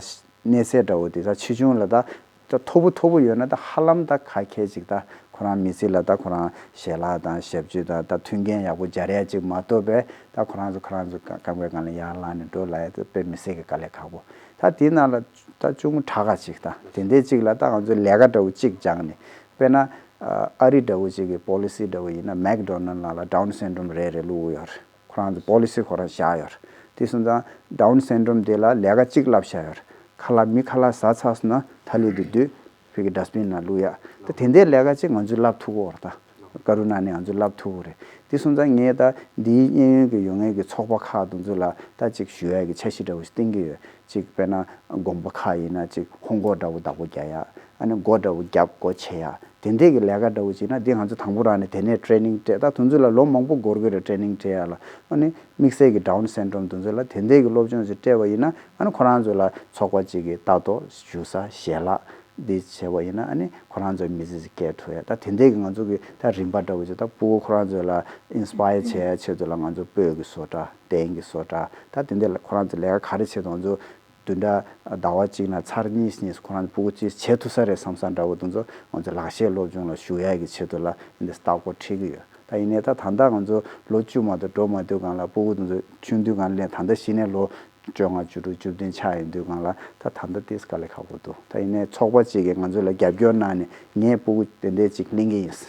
གནས་ཚད་འདྲ་བོ་དེ་ད་ཆེ་ཆུང་ལ་ད་ད་མཐོ་པོ་མཐོ་པོ་ཡོད་ན་ད་ཧ་ལམ་ད་ཁ་ཁྱེར་ཅིག་ད་ཁོ་རང་མི་ཚེ་ལ་ད་ཁོ་རང་ཞལ་ལག་དང་ཞབས་ཕྱི་དང་ད་མཐུན་རྐྱེན་ཡག་པོ་སྦྱར་ཡ་ཅིག་མ་གཏོགས་པས་ད་ཁོ་རང་ཚོ་ཁོ་རང་ཚོ་རྐང་པའི་སྒང་ལ་ཡར་ལངས་ནས་འགྲོ་ལབ་ཡ་ད་དཔེ་མི་སྲིད་ཀྱི་དཀའ་ལས་ཁག་པོ། ད་དེའི་ནང་ལ་ད་ཅུང་དྲག་ག་ཅིག་ད་དེ་འདྲའི་ཅིག་ལ་ད་ང་ཚོས་ལས་ཀ་འདྲ་བོ་ཅིག་སྦྱངས་ནས་དཔེར་ན་ཨ་རི་འདྲ་བོ་ཅིག་གི་པོ་ལི་སི་འདྲ་བོ་ཡིན་ན་མེག་ཌོ་ནལ་ནང་ལ་ཌའུན་སིན་ཌོམ་རེ་རེ་བླུགས་ཡོད་རེད། ཁོ་རང་ཚོ་པོ་ལི་སི་ཁོ་རང་བཞག་ཡོད་རེད། དེ་སོང་ཙང་ཌའུན་སིན་ཌོམ་དེ་ལ་ལས་ཀ་གཅིག་བསླབ་བཞག་ཡོད་རེད། ཁ་ལག་མི་ཁ་ལག་ཟ་ཚར་སོང་ན་ཐ་ལི་དེ་དུས་ཕ་གི་ཌ་སི་བིན་ནང་བླུགས་ཡ། ད་དེ་འདྲའི་ལས་ཀ་གཅིག་ང་ཚོས་བསླབ་ཐུབ་ཀྱི་ཡོད་རེད། ད་ཀ་རུ་ནང་ནས་ང་ཚོས་བསླབ་ཐུབ་ཀྱི་རེད། དེ་སོང་ཙང་ངས་ད་འདིའི་གཡས་གཡོན་གྱི་ཡོད་མཁན་གྱི་ཚོགས་པ་ཁག་དེ་ཚོ་ལ་ད་ཅིག་ཞུ་ཡ་གི་འཆར་གཞི་འདྲ་བོ་ཞིག་བཏིང་གི་ཡོད། ཅིག་དཔེར་ན་དགོན་པ་ཁག་ཡིན་ན་ཅིག་ཧོང་གོ་འདྲ་བོ་བདག་པོ་རྒྱག་ཡ། ཨ་ནི་སྒོ་འདྲ་བོ་བརྒྱབ་སྒོ་ཕྱེ་ཡ། དེ་འདྲས་ཀྱི་ལས་ཀ་འདྲ་བོ་བྱས་ན་འདི་ང་ཚོ་དང་པོ་རང་ནས་དེ་ནས་ཊེ་ནིང་སྤྲད། ད་དེ་ཚོ་ལ་ལོ་མང་པོ་འགོར་གི་རེད་ཊེ་ནིང་སྤྲད་ཡ་ལ། ཨ་ནི་དམིགས་བསལ་གྱི་ཌའུན་སིན་ཌོམ་དེ་ཚོ་ལ་དེ་འདྲས་ཀྱི་སློབ་སྦྱོང་ཅིག་སྤྲད་པ་ཡིན་ན་ཨ་ནི་ཁོ་རང་ཚོ་ལ་ཚོགས་པ་གཅིག་གི་ལྟ་རྟོག་ཞུ་ས་ཞལ་ལག་འདི་བྱས་པ་ཡིན་ན་ཨ་ནི་ཁོ་རང་ཚོའི་མི་ཚེ་ཅིག་སྐྱེལ་ཐུབ་ཡ། ད་དེ་འདྲས་ཀྱི་ང་ཚོ་གི་ད་རིམ་པ་འདྲ་བོ་ཅིག་ད་ཕྲུ་གུ་ཁོ་རང་ཚོ་ལ་ཨིན་སི་པ་ཡར་བྱེད་ཡ་ཆེད་དུ་ལ་ང་ཚོ་སྤོས་ཀྱི་བཟོ་གྲྭ་གདན་གྱི་བཟོ་གྲྭ་ད་དེ་འདྲས་ལ་ཁོ་རང་ཚོ་ལས་ཀ་ག་རེ་བྱེད་དང་ང་ཚོ་བདུན་ཕྲག་ཟླ་བ་གཅིག་ན་ཚར་གཉིས་གཉིས་ཁོ་རང་ཕྲུ་གུ་གཅིག་བྱེད་ཐུབ་ས་རེད་བསམ་ས་འདྲ་བོ་དེ་ཚོ་ང་ཚོ་ལག་ཤེས་སློབ་སྦྱོང་ལ་ཞུགས་ཡག་གི་ཆེད་དུ་ལ་འདི་ལྟ་སྐོར་ཁྲིད་ཀྱི་ཡོད། ད་ཡིན་ནའི་ད་ད་ལྟ་ང་ཚོ་ལོ་བཅུ་མ་གཏོགས་འགྲོ་མ་ཐུབ་སྒང་ལ་ཕྲུ་གུ་དེ་ཚོ་ཆུང་དུས་སྒང་ལ་ད་ལྟ་གཞི་ནས་ལོ་བཅོ་ལྔ་བཅུ་དྲུག་བཅུ་བདུན་ཆགས་ཡོང་དུས་སྒང་ལ་ད་ད་ལྟ་ཏིས་དཀའ་ལས་ཁག་པོ་འདུག་ད་ཡིན་ནའི་ཚོགས་པ་གཅིག་གིས་ང་ཚོ་ལ་རྒྱབ་སྐྱོར་གནང་ནས་ངས་ཕྲུ་གུ་དེ་འདྲའི་ཅིག་ལེན་གྱི་ཡིན།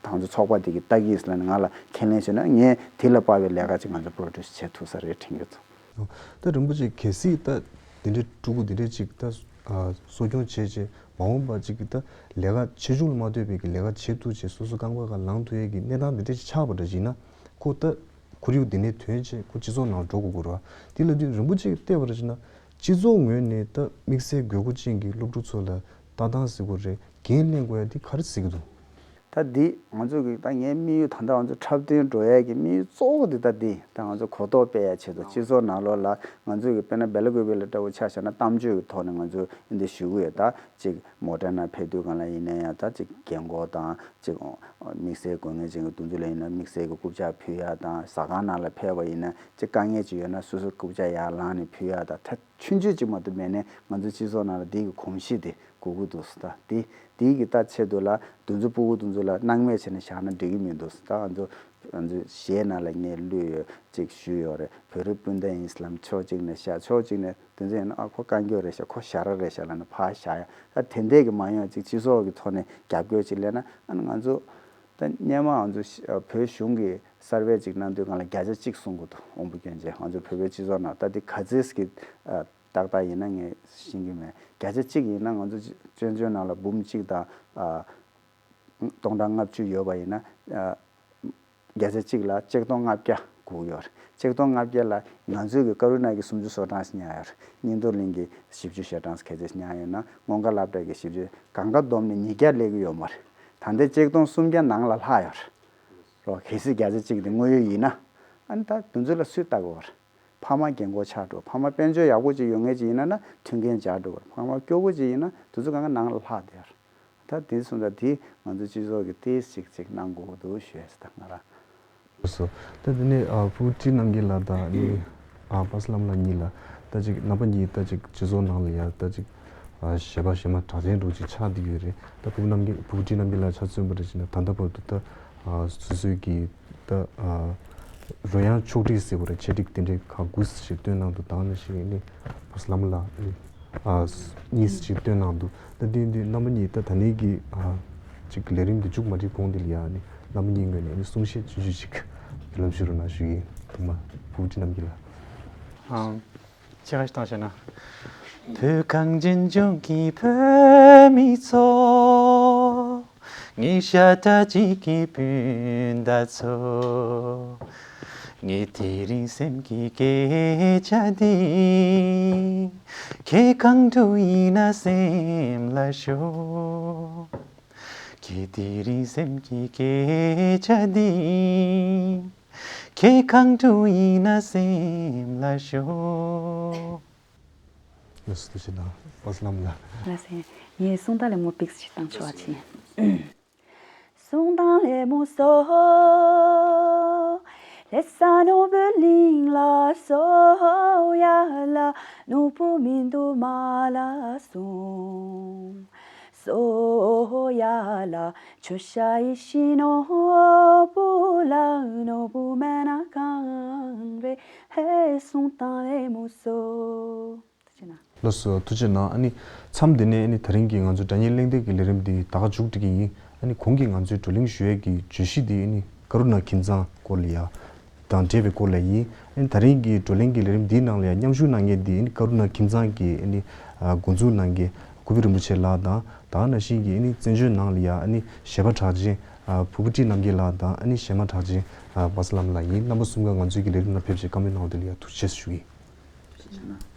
ད་ང་ཚོ་ཚོགས་པ་དེ་གིས་ལྟ་གི་ཡིན་ལབ་ནས་ང་ལ་ཁས་ལེན་བྱས་ན་ངས་དེ་ལ་དཔག་པའི་ལས་ཀ་ཅིག་ང་ཚོ་པྲོ་ཌུས་བྱེད་ཐུབ་ས་རེད་དྲན་གྱི་འདུག་ད་རིན་པོ་ཆེ་གལ་སྲིད་ད་དེ་འདྲའི་ཕྲུ་གུ་དེ་འདྲའི་ཅིག་ད་གསོ་སྐྱོང་བྱས་རྗེས་མ་འོངས་པ་ཅིག་གི་ད་ལས་ཀ་ཆེ་ཆུང་ལ་མ་ལྟོས་པའི་གི་ལས་ཀ་བྱེད་ཐུབ་བྱས་སོ་སོ་རྐང་པ་སྒང་ལངས་ཐུབ་ཡས་ཀྱི་གནས་སྟངས་དེ་འདྲ་ཅིག་ཆགས་པ་འདྲ་ཞིག་ན་ཁོ་ད་ཁོར་ཡུག་དེ་ནས་ཐོན་བྱས་ཁོ་སྤྱི་ཚོགས་ནང་འགྲོ་དགོས་ཀྱི་རེད་བ། དེ་ལབ་དུས་རིན་པོ་ཆེ་གིས་བལྟས་པ་འདྲ་ཞིག་ན་སྤྱི་ཚོགས་ངོས་ནས་ད་དམིགས་བསལ་དགོས་མཁོ་ཅན་གྱི་སློབ་ཕྲུག་ཚོ་ལ་ལྟ་སྟངས་ཟེར་དགོས་རེད་འགན་ལེན་དགོས་ཡ་དེ་ག་རེ་ཟེར་གྱི་འདུག་ད་འདི་ང་ཚོ་གི་ད་ངའི་དམིགས་ཡུལ་ད་ལྟ་ང་ཚོ་འཁྲབ་སྟོན་འགྲོ་ཡས་ཀྱི་དམིགས་ཡུལ་གཙོ་བོ་འདི་ད་འདི་ད་ང་ཚོ་གོ་རྟོགས་སྤེལ་ཡ་ཆེད་དུ་སྤྱི་ཚོགས་ནང་ལོགས་ལ་ང་ཚོ་གི་དཔེར་ན་སྦེ་ལ་ཀུ་པེ་ལ་འདྲ་བོ་ཆ་བཞག་ན་གཏམ་བརྗོད་ཀྱི་ཐོག་ནས་ང་ཚོ་འདི་ཞུ་གི་ཡོད། ད་ཅིག་མོ་ཊ་ནང་ཕེབས་དུས་སྒང་ལ་ཡིན་ན་ཡང་ད་ཅིག་རྒན་གོག་དང་ཅིག་དམིགས་བསལ་དགོས་ངེས་ཅན་གྱི་དེ་ཚོ་ལ་ཡིན་ན་དམིགས་བསལ་གྱི་རྐུབ་བཀྱག་ཕུལ་ཡ་དང་ཟ་ཁང་ནང་ལ་ཕེབས་པ་ཡིན་ན་ཅིག་དཀའ་ངལ་ཅིག་ཡོད་ན་སོ་སོ་རྐུབ་བཀྱག་ཡར་ལངས་ནས་ཕུལ་ཡ་དང་ད་ཆུང་ཆུང་ཅིག་མ་གཏོགས་མེད་ནས་ང་ཚོ་སྤྱི་ཚོགས་ནང་ལ་འདི་གི་གོམས་གཤིས་དེ་དགོས་ཀྱི་འདུག་ད་དེ་དེའི་གི་ད་ཆེད་དུ་ལ་དེ་ཚོ་ཕྲུ་གུ་དེ་ཚོ་ལ་སྣང་མེད་བྱས་ནས་བཞག་ན་འགྲིག་གི་མི་འདུག་ད་ང་ཚོ་ང་ཚོ་གཞས་ནང་ལ་ངས་བླུགས་ཡོད་ཅིག་ཞུས་ཡོད་རེད། བོད་རིགས་སྤུན་ཟླ་ཡིན་ལབ་ཕྱོགས་གཅིག་ནས་བཞག་ཕྱོགས་གཅིག་ནས་དེ་ཚོ་ཡིན་ན་ཨ་ཁོ་བཀའ་འགྱུར་རེད་ཤག་ཁོ་ཞ་ར་རེད་ཤག་ལབ་ནས་ཕར་བཞག་ཡ། ད་དེ་འདྲས་ཀྱི་མ་ཡོང་ཅིག་སྤྱི་ཚོགས་ཀྱི་ཐོག་ནས་རྒྱབ་སྐྱོར་ཅིག་སླེབས་ན་ཨ་ནི་ང་ཚོ་ད་སྔོན་མ་ང་ཚོ་བོད་གཞུང་གི་ གསར་པའི་ཅིག་གནང་དུས་སྒང་ལ་བརྒྱ་ཆ་གཅིག་གསུང་གི་འདུག་ཨོམ་བུ་སྐྱོན་ཅན་ང་ཚོ་བོད་པའི་སྤྱི་ཚོགས་ནང་ད་འདི་ག་ཚོད་ཀྱི་ཨ་ཏག་ཏག་ཡིན་ན་ངས་ཤེས་ཀྱི་མེད། བརྒྱ་ཆ་གཅིག་ཡིན་ན་ང་ཚོ་བཙན་བྱོལ་ནང་ལ་འབུམ་གཅིག་དང་ཨ་སྟོང་ཕྲག་ལྔ་བཅུ་ཡོད་པ་ཡིན་ན་ཨ་བརྒྱ་ཆ་གཅིག་ལ་ཆིག་སྟོང་ལྔ་བརྒྱ་སྒུག་ཡོད་རེད། ཆིག་སྟོང་ལྔ་བརྒྱ་ལ་ང་ཚོས་ཀྱི་ཀ་རུ་ན་གི་སུམ་ཅུ་སོ་གྲངས་ཤིག་ཉར་ཡོད་རེད། གཉན་ཐོག་གླིང་གི་བཞི་བཅུ་ཞེ་གྲངས་ཤིག་གལ་ཆེ་ཤོས་ཉར་ཡོད་ན་སྔོན་ཁ་སློབ་གྲྭ་གི་བཞི་བཅུ་གང་ག་བསྡོམས་ནས་ཉིས་བརྒྱ་སླེབས་ཀྱི་ཡོད་མ་རེད། ད་ལྟའི་ཆིག་སྟོང་སུམ་བརྒྱ་ནང་ལ་ལྷག་ཡོད་རེད། རོ་གལ་སྲིད་བརྒྱ་ཆ་གཅིག་དེ་དངོས་ཡོད་ཡིན་ན། ཨ་ནི་ད་དེ་ཚོ་ལ་སུས་ལྟ་དགོས་རེད། ཕ་མ་རྒན་གོག་ཆགས་འགྲོ། ཕ་མ་དཔལ་འབྱོར་ཡག་པོ་ཅིག་ཡོད་མཁན་ཅིག་ཡིན་ན་ན་མཐུན་རྐྱེན་སྦྱར་འགྲོ་བར། ཕ་མ་སྐྱོ་པོ་ཅིག་ཡིན་ན་དེ་ཚོ་གང་ག་ནང་ལ་ལྷག་བསྡད་ཡོད་རེད། ད་དེ་སོང་ཙང་དེ་ང་ཚོ་སྤྱི་ཚོགས་ཀྱི་ཏོག་ཙམ་ཅིག་གནང་དགོས་འདུག་ཞུས་ཟེར་ད་ང་རང་། སོ། ད་དེ་ནས་ཨ་ཕྲུ་གུ་བཀྲིས་རྣམ་རྒྱལ་ལགས་དང་ཨ་ནི་ཨ་པ་སི་ལམ་ལགས་གཉིས་ལ་ད་ཅིག་རྣམ་པ་གཉིས་ད་ཅིག་སྤྱི་ཚོགས་ནང་ལ་ཡ་ད་ཅིག་ཨ་གཞས་པ་གཞས་མ་གྲགས་ཅན་འདྲ་ཅིག་ཆགས་བསྡད་ཡོད་རེད། ད་ཕྲུ་གུ་རྣམ་རྒྱལ་ཕྲུ་གུ་བཀྲིས་རྣམ་རྒྱལ་ལགས་ཆ་མཚོན་པ་རེད་ཅེ་ན་ད་ལྟ་བར་དུ་ད་ཨ་སོ་སོའི་གི་ད་ཨ་རོལ་དབྱངས་ཕྱོགས་སྒྲིག་ཟེར་བ་རེད། ཆེད་སྒྲིག་དེ་འདྲའི་ཁག་དགུ་ཞིག་བཏོན་གནང་འདུག་ད་ནི་ཞིག་ནི་པ་སི་ལམ་ལགས་ཨ་གཉིས་ཞིག་བཏོན་གནང་འདུག་ད་དེ་འདི་རྣམ་པ་གཉིས་ད་ད་ནི་གི་ཨ་ཅིག་ལས་རིམ་འདི་མཇུག་མ་སྒྲིལ་གོང་འདི་ལ་ཡ་ནི་རྣམ་པ་གཉིས་ངོས་ནས་ནི་གསུང་བཤད་ཆུང་ཆུང་ཞིག་བརྒྱུད་ལམ་ཞུ་རོགས་གནང་ཞུ་ཡིན། ཐུགས་མ་ཕྲུ་གུ་བཀྲིས་རྣམ་རྒྱལ་ལགས། ཨང་། ཅི་ག་ཞིག་བཏང་བྱས་ན། བོད་གངས་ཅན་ལྗོངས་ཀྱི་བོད་མི་ཚོ། ངའི་ཤ་ཁྲག་གཅིག་གི་སྤུན་ཟླ་ཚོ། ངའི་དེ་རིང་སེམས་ཀྱི་སྐད་ཆ་འདི། ཁྱེད་གང་དུ་ཡིན་ན་སེམས་ལ་ཞོག་ཁྱེད་དེ་རིང་སེམས་ཀྱི་སྐད་ཆ་འདི། ཁྱེད་གང་དུ་ཡིན་ན་སེམས་ལ་ཞོག་ལགས་སོ་ཐུགས་རྗེ་གནང་པ་སི་ལམ་ལགས། ལགས་སོ། ངས་གསུང་སྟངས་ལེགས་མོ་པིག་ཞིག་བཏང་ཆོག་པ་བྱས། གསུང་སྟངས་ལེགས་མོ་བཟོ། ལྷ་ས་ནོར་བུ་གླིང་ལ་སོང་ཡ་ལ། ནོར་བུ་མི་འདུག་མ་ལ་སོང་། སོ་ཡ་ལ་ཆུ་ཤ་ཡི་ཤི་ནོར་བུ་ལ། ནོར་བུ་མེད་ན་གང་རེད་ཧེ། གསུང་སྟངས་ལེགས་མོ་བཟོ། ཐུགས་རྗེ་གནང་། ལགས་སོ་ཐུགས་རྗེ་གནང་། ཨ་ནི་མཚམས་འདི་ནས་ཨ་ནི་ད་རིང་གི་ང་ཚོ་སྒྲ་སྙན་གླེང་སྟེགས་ཀྱི་ལས་རིམ་འདི་ད་ག་མཇུག་སྒྲིལ་གྱི་ཡིན། ཨ་ནི་གོང་གི་ང་ཚོའི་བགྲོ་གླེང་ཞུ་ཡས་ཀྱི་བརྗོད་གཞི་འདི་ཨ་ནི་ཀ་རུ་ན་ཁྱིམ་ཚང་སྐོར་ལ་ཡ། དང་འབྲེལ་བའི་སྐོར་ལ་ཡིན། ཨ་ནི་ད་རིང་གི་བགྲོ་གླེང་གི་ལས་རིམ་འདིའི་ནང་ལ་ཡང་མཉམ་ཞུགས་གནང་མཁན་འདི་ཨ་ནི་ཀ་རུ་ན་ཁྱིམ་ཚང་གི་ཨ་ནི་ཨ་འགོ་འཛུགས་གནང་མཁན་གུ་བི་རིན་པོ་ཆེ་ལགས་དང་། ད་ག་ནང་བཞིན་གྱི་ཨ་ནི་བཙན་བྱོལ་ནང་ལ་ཡང་ཨ་ནི་གཞས་པ་གྲགས་ཅན་ཨ་ཕུར་བུ་བཀྲིས་རྣམ་རྒྱལ་ལགས་དང་ཨ་ནི་གཞས་མ་གྲགས་ཅན་ཨ་པ་སི་ལམ་ལགས་ཡིན། རྣམ་པ་གསུམ་ཀ་ང་ཚོའི་གི་ལས་རིམ་ནང་ཕེབས་བྱས་བཀའ་མོལ་གནང་བ་དེ་ལ་ཡང་ཐུགས་རྗེ་ཆེ་ཞུ་གི་ཡིན།